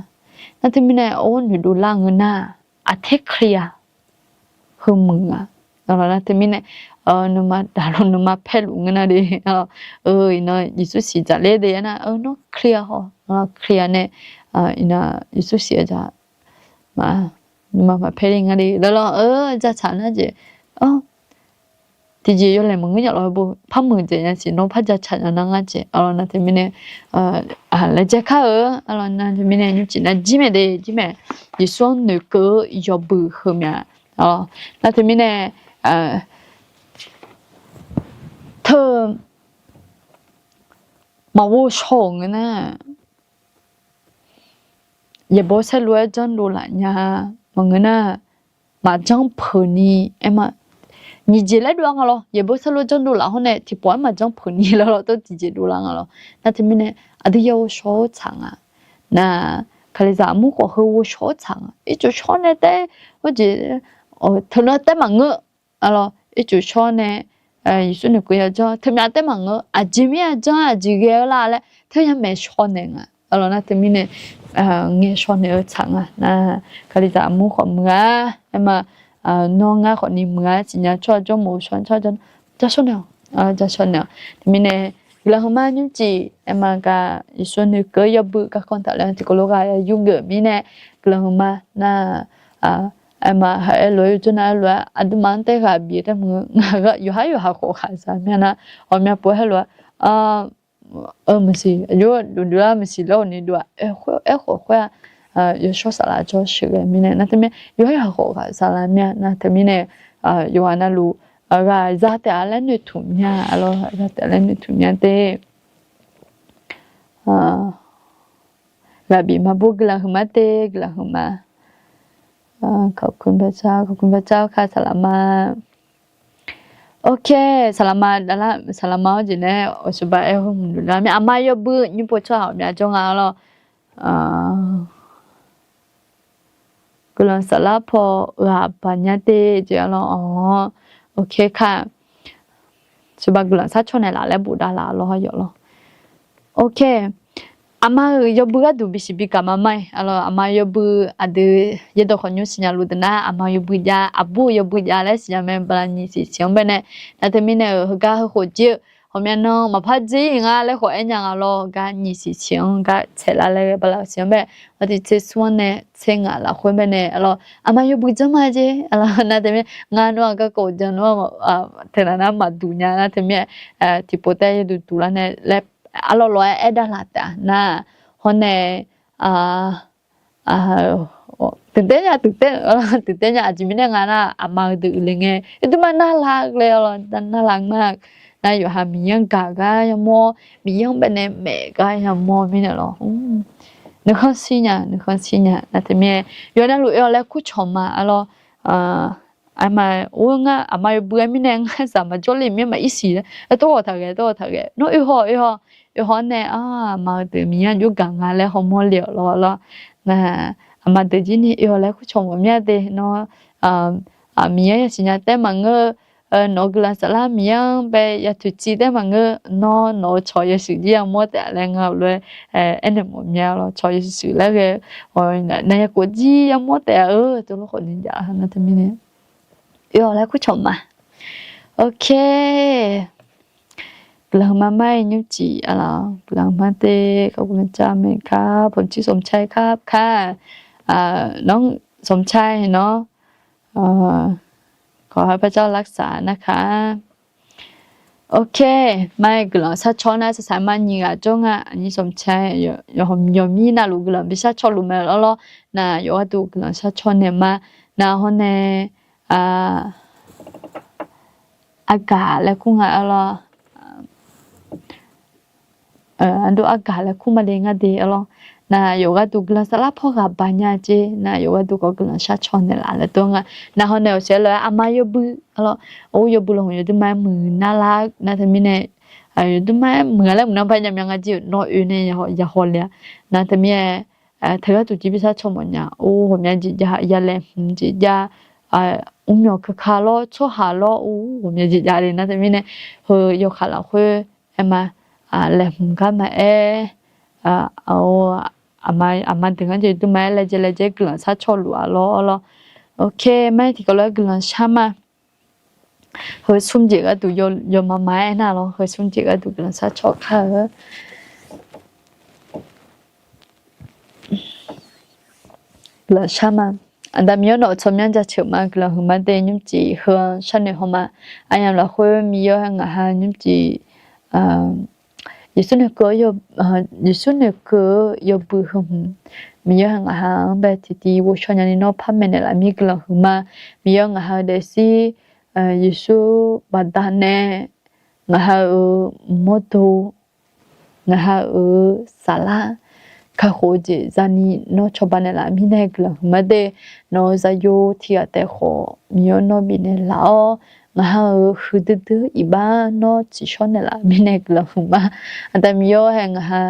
Nar teumirnae awr noeqdov lar ngeur nar, aqter clear heumuiq nga. Nar teumirnae, nuima daqluf nuima paerluf ngeur nar de, iqnan Yeqsur siq dzaqler de aernar, nawr clear haw, clear nae, iqnan Yeqsur siq-eu dzaq, nuima maqpaer le ngar de lawr lawr, jacaq nar jeq, tiqjeq yawlaeq maqngeur nya lawr, heu bo par muiq dzaeq nya siq nawr par jacaq nya nar ngar jeq. Nar teumirnae, laejae kar-eu, nar teumirnae nymrcif nar jir mae de jir mae. Yeqsur-anr noeqkeuv-eu yawbui heumya. Nar teumirnae, teu maqghov shaw-euq ngeur nar, yaeqbawr saerlu-aer janrdov laf nya maqngeur nar, maqjanr peuq ni aerma, nyiq jeq laer dov-a nga lawr. Yaeqbawr saerlu janrdov laf hawr nae tiqpawf-aer maqjanr peuq ni lawr lawr, tov tiqjeq dovlar nga lawr. Nar teumirnae aqdui ya ghovshaw-awr tsaq nga. Nar, kalizaq armur khawf heu ghovshaw-awr tsaq nga. Ircuf shawr nae taef, hawjeq, teunav taef maqngeur. Aqlawr ircuf shawr nae, Yeqsur noeqkeuv yajanr teumyav taef maqngeur. Aqjeq mir-a janr aqjeq ghae-eu lar laer teuya maeqshaw naeq nga. Aqlawr nar teumirnae, ngaeqshaw naeq-eu tsaq nga. Nar, kalizaq armur khawf muiq-a, aerma, nawr ngar khawfni muiq-a siqnya tsawrhaq jawrmawf-eu shawr-anr tsawrhaq jawr, jarshawr naeq-awq, jarshawr naeq-awq. Teumirnae, guiqlanq heuqma nymrcif aerma gaq Yeqsur noeqkeuv yawbui garkawv tafler-anr tiqkawv lof ghaq yurgeuf mirnae, guiqlanq heuqma nar, aerma ha aerlof-aer yawjawr nar aerlof-aer aqduimaf-anr taef ghaq bif-eu taef maqngeur. Ngaq-euq yawqhar yawqha khawf ghaq za mya nar, ghawqmya pov-aer aerlof-aer, maqsiq, aqjox dovdov-ar maqsiq laer ghawqni dov-a. Aerkhawf khoer-aq, yawshawr saflar jawr sheuqghae mirnae nar teumirnae yawqhar yawqha khawf ghaq za lar mya nar teumirnae, yawqghaq navluf ghaq za taef-a laer noeqtmq mya, aqlawr ghaq za taef-a laer noeqtmq mya te. Ghaq bif maqbur guiqlanq heuqma te, guiqlanq heuqma. ขอบคุณพระเจ้า ขอบคุณพระเจ้าค่ะ สำหรับมา โอเค สำหรับมา ดารา สำหรับมา hawjeq nae awqsaqba aer-eu hmq luf lar mya. Aqma yawbui nymr pov tsawrhaq ghawqmya jawr nga lawr. Guiqlanq saflar paw ghaq baqnya te jeq-a lawr-awr. โอเคค่ะ Saqba guiqlanq sar caw naeq laf laer bofdav laf lawr-awr yawf lawr. โอเค Aqma-euq yawbui gharduq bisiq bigaq ma ma-iq, aqlawr aqma yawbui aqdui yaerdawq khawf nymr siqnya luf deuq nar, aqma yawbui jav, aqbur-eu yawbui jav laer siqnya mae, bala nyiq siq siq-anr baenae. Nar teumirnae-euq heugar heukhof jir-eu ghawqmya nan maqpar dzer-ir nga laer khawf aernya nga lawr, gar nyiq siq siq-anr gar tsaeqlar laer bala siq-anr bae, aqdui tser smr-anr nae tser ngaq lafkhoer baenae, aqlawr aqma yawbui janr ma jeq, aqlawr nar teumirnae nga nawr-aq garkawv jan nawr, teunav nar maqduq nya nar teumirnae, tiqpov taef yawduq duq lar nae laer, aqlawr lawq-aer aer davlaq taef-a nar, hawr nae ตื่นเต้น nya, ตื่นเต้น, ตื่นเต้น nya, aqjeq mirnae nga nar aqma-eu deuq uiqle ngae, uqduq ma narlaq ghae-awr lawr, narlaq ma. Nar yawqha Miqyaer-anr gaq gar yamawr, Miqyaer-anr baenae maef gar yamawr mirnae lawr. Nuikhanr shir nya, nuikhanr shir nya. Nar teumirnae yawqha navluf oe-awq laer kurcawq ma arlawr. Aqma or ngar aqma yawbui-aer mirnae ngar zaq maqjawr le mir maqir siq laer tawrghawq taqghae, tawrghawq taqghae. Nawr oe haw, oe haw, oe haw-awr nae aqma-eu deuq Miqyaer-anr jov gaq nga laer hawmawr le-awq lawr lawr. Nar aqma deuq jir ni oe-awq laer kurcawq mawf mir-a de. Nawr Miqyaer yasiq nya taef maqngeur. Nawq-eu guiqlanq saflar Miqyaer-anr bae yatoeqciv taef maqngeur. Nawr nawq-eu cawq yawshuif jir yamawr taef-a laer ngar-euq lof-aer aernaeq mawf mir-a lawr. Cawq yawshuif laer ghae-eu nar yakhof jir yamawr taef-a-eu teulof khawf ni jav-a nar teumirnae oe-awq laer kurcawq ma. Ok. Guiqlanq huiqma mar-aer nymrcif arlawr. Guiqlanq huiqma te, guiqlanq cav maeq kar, ผมชื่อสมชายครับ kar. Nawr สมชาย nawr ขอให้พระเจ้ารักษานะครับ Ok. Mar-aer guiqlanq sharcaw nar saqsaq mar nyiq ghaq jawr nga. Aqnyir สมชาย yawqmir navluf guiqlanq bi sharcaw luf mae lawr lawr. Nar yawqghaq duq guiqlanq sharcaw naeq ma. Nar hawr nae argaq laer kur nga arlawr. Aqdov argaq laer kur ma le ngar de arlawr. Nar yawqghaq duq guiqlanq saflar paw ghaq baq nya jeq. Nar yawqghaq duq khawf guiqlanq sharcaw naeqlaf laer dawr nga. Nar hawr nae awqsaer lof-aer aqma yawbui arlawr. Or yawbui lawq hmq yawduq ma-aer muiq narlar nar teumirnae yawduq ma-aer muiq-a laer muiq nar ba nya mya nga jeq nawr oe nae yahaw le-a. Nar teumirnae teughaq duq jeq bi sharcaw mawf nya. Or ghawqmya jeq jav, yalaeq hmq jeq jav, mrmyawq keuka lawr tsawrhaq lawr or ghawqmya jeq jav le nar teumirnae heu yawkaq lafkhoer aer ma, laeqhmq gar maqaer, aqma deuq ngar jeq dui ma-aer laejae laejae guiqlanq sharcaw luf-a lawr lawr. Ok, mar-aer tiqkawv lof-aer guiqlanq shar ma. Heu smr jeq gharduq yawma ma-aer aernar lawr, heu smr jeq gharduq guiqlanq sharcaw kar-eu. Guiqlanq shar ma. Aqda Miqyaer nawq-euq tsawrmyanr jaceuq ma. Guiqlanq huiqma dae nymrcif heu-anr sharnoeq haw ma. Aqyamq lafkhoer Miqyaer-awr hae ngaq ha nymrcif Yeqsur noeqkeuv-eu, Yeqsur noeqkeuv-eu yawbui heu hmq, Miqyaer hae ngaq ha-anr bae tiqtiv ghovshaw nyani nawr par maeqnaeq laf mir guiqlanq huiqma. Miqyaer ngaq ha-eu daefzir Yeqsur baqdanae ngaq ha-euq mawrdo, ngaq ha-euq saflar kakhof-eu jeq zani nawr cawba naeqlaf mirnae guiqlanq huiqma dae. Nawq-eu zaqyo tiq ghaq taef khawf Miqyaer nawr bifnaeq laf-awr, ngaq ha-euq huiqdui dui iqbax nawr tsiqshawr naeqlaf mirnae guiqlanq huiqma. Aqda Miqyaer hae ngaq ha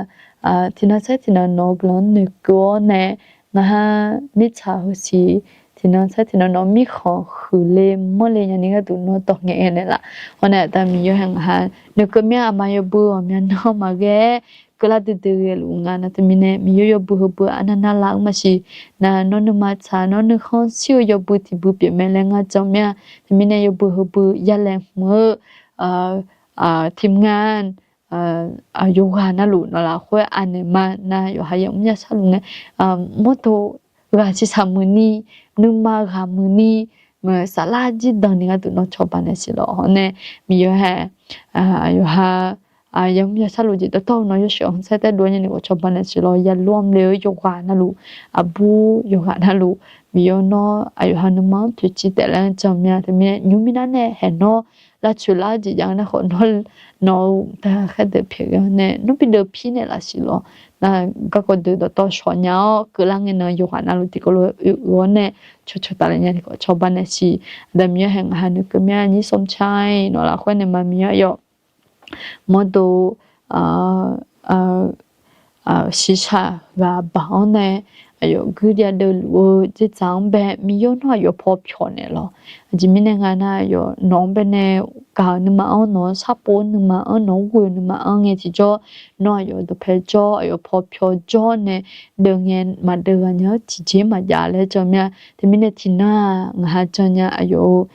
tiqnan saer tiqnan nawq-eu guiqlanq-anr noeqkeuv-awr nae, ngaq ha mirtsaq heusiq tiqnan saer tiqnan nawq-eu mirkhanq huiqle manrle nyani gharduq nawr dawq ngaeq ngaeq naeqlaf. Hawr nae Aqda Miqyaer hae ngaq ha noeqkeuv mir-a. Aqma yawbui ghawqmya nanr maqghae-aer keuvlar duidui ghaeluf nga nar teumirnae Miqyaer yawbui heubui arnav narlar-eu maqsiq. Nar nawr nuima tsaq nawr nuikhanr shir-eu yawbui tiqbui pyeuf mae laer ngar jan mir-a. Teumirnae yawbui heubui yalaeq hmq-eu tiqmr nga yawqghaq navluf nawq lafkhoer anaeq ma. Nar yawqha yamr yashar luf ngae mawrdo ghaq shiqshaq muiqni, nuima ghaq muiqni, meuq saflar jir danqni gharduq nawr cawba naeqsiq lawq. Hawr nae Miqyaer hae yawqha yamr yashar luf jeq dawqtawv nawr yawshuif-anr saer taedov nyani khawf cawba naeqsiq lawq. Yalor mr le-eu yawqghaq navluf, aqbur yawqghaq navluf, Miqyaer nawr aqyawqha nuima-anr toeqciv taef laer jan mir-a. Teumirnae nymr mirnar nae haeq nawr lavtsoeq lar-eu jeq jav-eu nar khawf nawr, nawq-eu mqtav khaerdeuq pyaeq ghae-awr nae nawr bi deuv pir naeqlaf siq lawq. Nar garkawv deuq dawqtawv shawq nya-awr keuvlar ngae nan yawqghaq navluf tiqkawv lof-aer oe-eu-awr nae cawqcawq tafle nyani khawf cawba naeqsiq. Aqda Miqyaer hae ngaq ha noeqkeuv mir-a. Aqnyir สมชาย nawq lafkhoer naeq ma Miqyaer aqyawf mawrdo shiqshaq ghaq baq-anr nae aqyawf guir jav deuv luf-eu dzerdzaq-anr bae Miqyaer nawr aqyawf paw pyawq naeq lawq. Aqjeq mirnae nga nar aqyawf nawq-anr bae nae gaq-euq nuima-anr, nawq-anr sharpov-eu nuima-anr, nawq-anr ghoe-eu nuima-anr ngae tiqjawr, nawr aqyawf dawqpae jawr, aqyawf paw pyawq jawr nae deuv ngae maqdeuv ghaq nya-anr tiqjeq maqjav laer jan mir-a. Teumirnae tiqnan-aq ngaq ha jan nya aqyawf-euq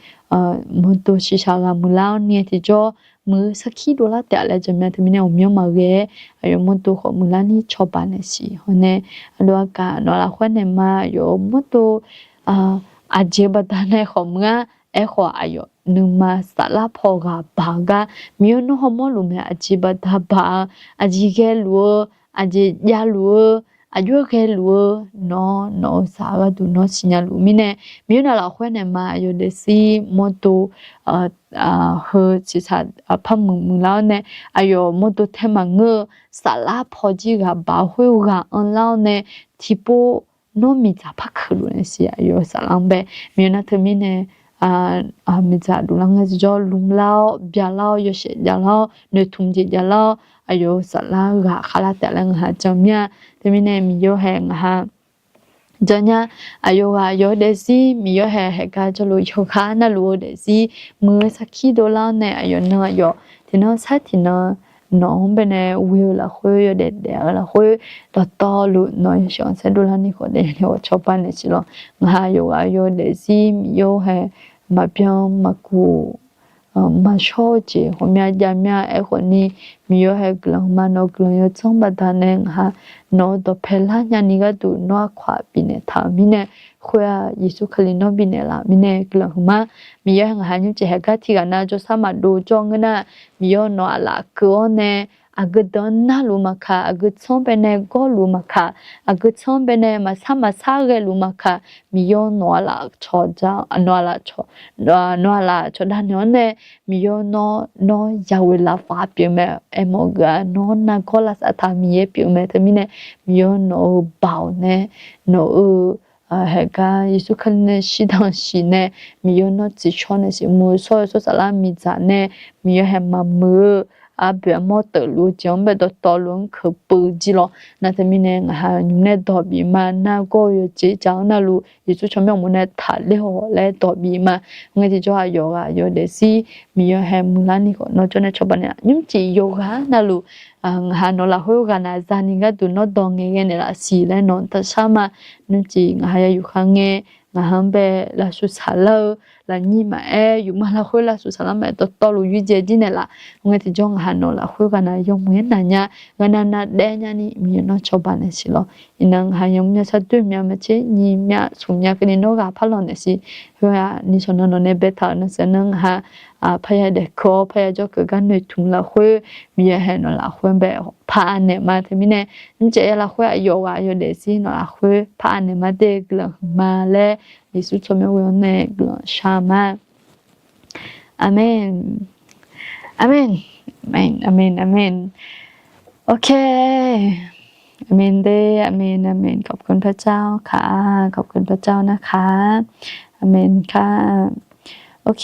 mawrdo shiqshaq ghaq muiqlar-anr nae tiqjawr, muiq-eu sarkir dovlar taef-a laer jan mir-a. Teumirnae ghawqmyanr maqghae-aer aqyawf mawrdo khawf muiqlar ni cawba naeqsiq. Hawr nae aqdov aqkaq nawq lafkhoer naeq ma aqyawf-euq mawrdo aqjeq baqdanae khawf muiq-ar. Aerkhawf aqyawf nuima saflar paw ghaq baq-eu gar Miqyaer nawr hawmawr luf mae. Aqjeq baqda baq-eu, aqjeq ghaeluf-eu, aqjeq javluf-eu, aqjox-aer ghaeluf-eu nawq, nawq-euq saq-eu gharduq nawr siqnya luf mirnae, Miqyaer nae lafkhoer naeq ma aqyawf daefzir mawrdo heu ciqsaq parmuiq muiqlar-awr nae, aqyawf mawrdo tae maqngeur-eu saflar pawjir ghaq baq khoer ghaq anrlar-awr nae, tiqpov nawr miqdzaq par keuqluf nae siq aqyawf-euq saflar-anr bae. Miqyaer nar teumirnae miqdzaq dovlar ngae tiqjawr lmrlar-awr, byalar-awr, yawshaef javlar-awr, noeqtmq jeq javlar-awr, aqyawf-euq saflar ghaq khavlar taef laer ngaq ha jan mir-a. Teumirnae Miqyaer hae ngaq ha jan nya. Aqyawf ghaq aqyawf-eu daefzir Miqyaer hae haeqgar jawrluf yawqghaq navluf-eu daefzir muiq-eu sarkir dovlar-awr nae aqyawf nan aqyawf tiqnan sar tiqnan nawq-anr baenae ghoe-eu lafkhoer yawdaef daef-eu lafkhoer dawqtawvluf nawq yawshaef khanqsaer dovlar ni khawf daefni ghawq cawba naeq siq lawq. Ngaq ha yawqghaq yawdaef zir Miqyaer hae maqbyan maqguq maqshawr-eu jeq ghawqmya javmya aerkhawf ni, Miqyaer hae guiqlanq ma nawq-eu guiqlanq yawdzanr baqdanae ngaq ha nawq-eu dawqpae lar nyani gharduq nawr aqkawq-aq bifnaeq taq-euq mirnae, khoer-aq Yeqsur Kali nawr bifnaeq laf mirnae guiqlanq huiqma. Miqyaer hae ngaq ha nymrcif haeqgar tiqghaq nav jawrsar maqdov jawr ngeur nar, Miqyaer nawq aqlaf keuv-awr nae aqgeu deuq-anr narluf maqkaq, aqgeu tsanr baenae gawrluf maqkaq, aqgeu tsanr baenae maqsar maqsar ghaeluf maqkaq, Miqyaer nawq aqlaf cawq ja, nawq aqlaf cawq, nawq aqlaf cawqdav naeq-awr nae, Miqyaer nawr, nawr yaghoe lafpaf pyeuf mae. Aermawf geuf-aq nawr nargawr lavsav taq Miqyaer pyeuf mae. Teumirnae Miqyaer nawq-euq baoq nae, nawq-euq haeqgar Yeqsur Kali nae shirdan shiq nae, Miqyaer nawr tsiqshawr nae siqmuiq-eu shawr-eu shawr saflar miqdzaq nae, Miqyaer hae maqmuiq-eu arboeq armawr teufluf-eu jeq-anr bae dawqtawvluf-anr keuq peuv jir lawq. Nar teumirnae ngaq ha nymr nae dawq bif ma nargawr-eu yawqjeq jaq-anr navluf Yeqsur tsawrmyanr uqmov nae taqler-awq laer dawq bif ma. Ngae tiqjawr aqyawf ghaq aqyawf daefzir Miqyaer hae muiqlar ni khawf nawr jawrnae cawba naeq-a. Nymrcif yawqghaq navluf ngaq ha nawq lafkhoer ghaq naq zani gharduq nawr dawq ngaeq ghae naeqlaf siq laer nawq-anr taqshar ma. Nymrcif ngaq ha ya yufkhav ngae, ngaq ha-anr bae lavshuif saqlar-eu lafnyir maqaer, yufma lafkhoer lavshuif saqlar maqaer, dawqtawvluf yurdzae jir naeqlaf. Ngae tiqjawr ngaq ha nawq lafkhoer ghaq naq yawmuiq-aer naq nya, ghaq naq navdaev nyani Miqyaer nawr cawba naeq siq lawq. Iqnan ngaq ha yawmuiq nya sar doer mya maqtser nyiq mya smq mya keuvni nawr ghaq par lawq naeq siq. Heu-aq nishawq nan nawq nae baetaq-euq nan seuq nan ngaq ha parya daef keuv-awr parya jawr keuv gar noeqtmq lafkhoer Miqyaer hae nawq lafkhoer bae par anaeq ma. Teumirnae nymrcif ya lafkhoer aqyawf ghaq aqyawf daefzir nawq lafkhoer par anaeq ma de guiqlanq huiqma laer Yeqsur tsawrmyanr ghoe-anr nae guiqlanq shar ma. Aqmeq. Aqmeq. Aqmeq, aqmeq, aqmeq. โอเค Aqmeq de, aqmeq, aqmeq. ขอบคุณพระเจ้าค่ะ ขอบคุณพระเจ้านะคะ Aqmeq ค่ะ โอเค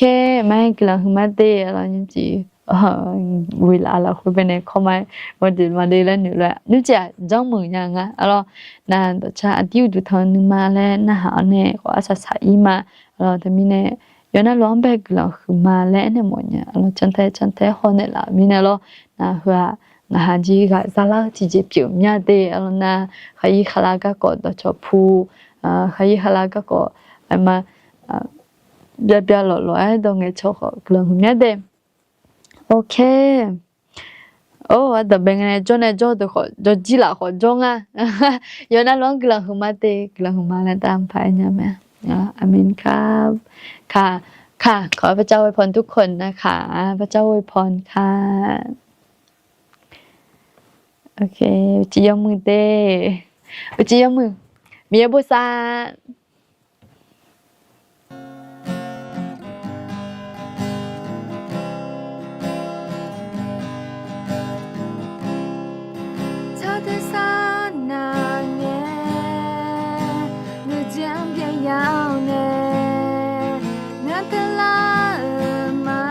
maqaer guiqlanq huiqma de, arlawr nymrcif. Ghoe laf lafkhoer baenae kawrma, maqdeq maqdeq laer noeq lof-aer nymrcif-aq janrmuiq nya nga, arlawr. Nar dawqcar aqdir uqduq tanq nuima laer narhaq-awr nae khawf arsaq saq-ir ma. Arlawr teumirnae yawqnar lof-anr bae guiqlanq huiqma laer aernaeq mawf nya, arlawr cantae cantae haw naeqlaf-euq mirnae lawr. Nar heu-aq ngaq ha jir ghaq zalar-eu tiqjeq pyeuf mya de, arlawr nar khaqir khaqlar garkawv dawqcawq pu, khaqir khaqlar garkawv aqma byav byav lawf lawf-aer dawq ngaeqcawq khawf guiqlanq huiqmya de. โอเค Or, aqdaq bae ngae nae jawr nae jawr deuq khawf jawr jir laf khawf jawr nga. Yawqnar lof-anr guiqlanq huiqma de, guiqlanq huiqma laer dar maqpaq-aer nya mae. Aqmeq ka. ค่ะ ค่ะ ขอพระเจ้าอวยพรทุกคนนะคะ พระเจ้าอวยพรค่ะ โอเค uqcif yawmuiq de, uqcif yawmuiq, Miqyaer bosav. Tsawrtuiq sar navngae, nuijeq-anr byaev ya-awr nae, ngar teular-euq ma.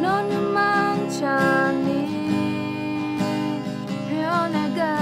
Nawr nuima-anr caqni, poeq-awr nae ga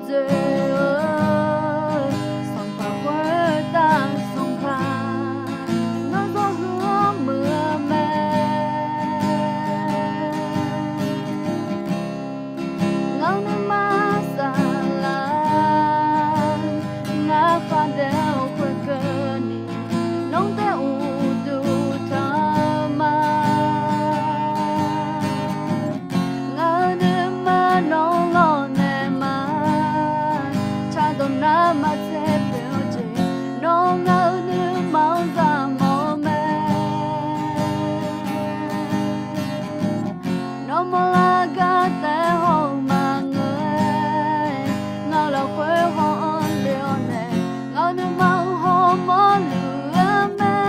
doe-eu, Sanqpaq khoertav Sanqpaq, nawr zawr huiq-anr muiq-eu mae. Ngar nuima saflar, ngar khardaef-eu khoerkeuvni, nawr taef uqduq taq-eu ma. Ngar-eu nuima nawr lawrnaeq ma. Cardawq nar maqtser pyeuf-eu jeq, nawr ngar-eu nuima-anr zaqmawf-eu mae. Nawmaf lar gar taef haw-eu maqngeur-aer, ngar lafkhoer haw-anr le-awr nae, ngar nuima-eu hawmawr luf-eu mae.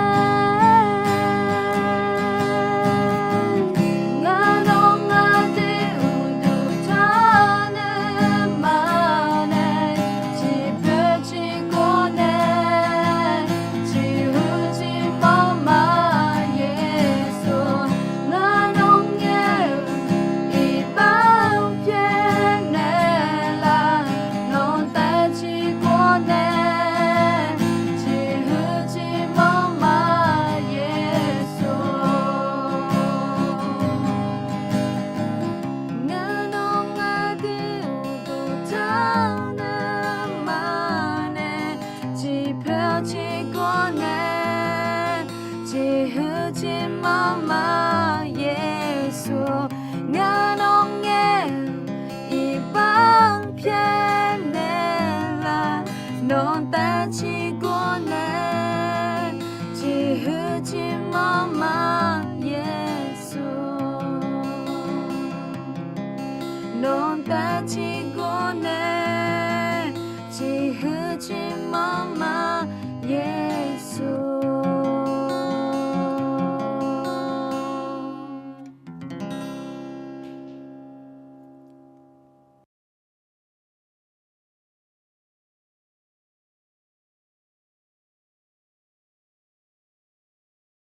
Ngar nawr ngar dui uqduq taq-eu nuima nae, ciqpoeq ciqgawv nae, ciqhuiq ciqmanr ma Yeqsur. Ngar nawr ngaer-eu iqbax pyaeqnaeq laf, nawq taef ciqgawv nae, ciqhuiq ciqmanr ma Yeqsur. Ngar nawr ngar dui uqduq taq-eu nuima nae, ciqpoeq ciqgawv nae, ciqhuiq ciqmanr ma Yeqsur. Ngar nawr ngaer-eu iqbax pyaeqnaeq laf, nawq taef ciqgawv nae, ciqhuiq ciqmanr ma Yeqsur. Nawq taef ciqgawv nae, ciqhuiq ciqmanr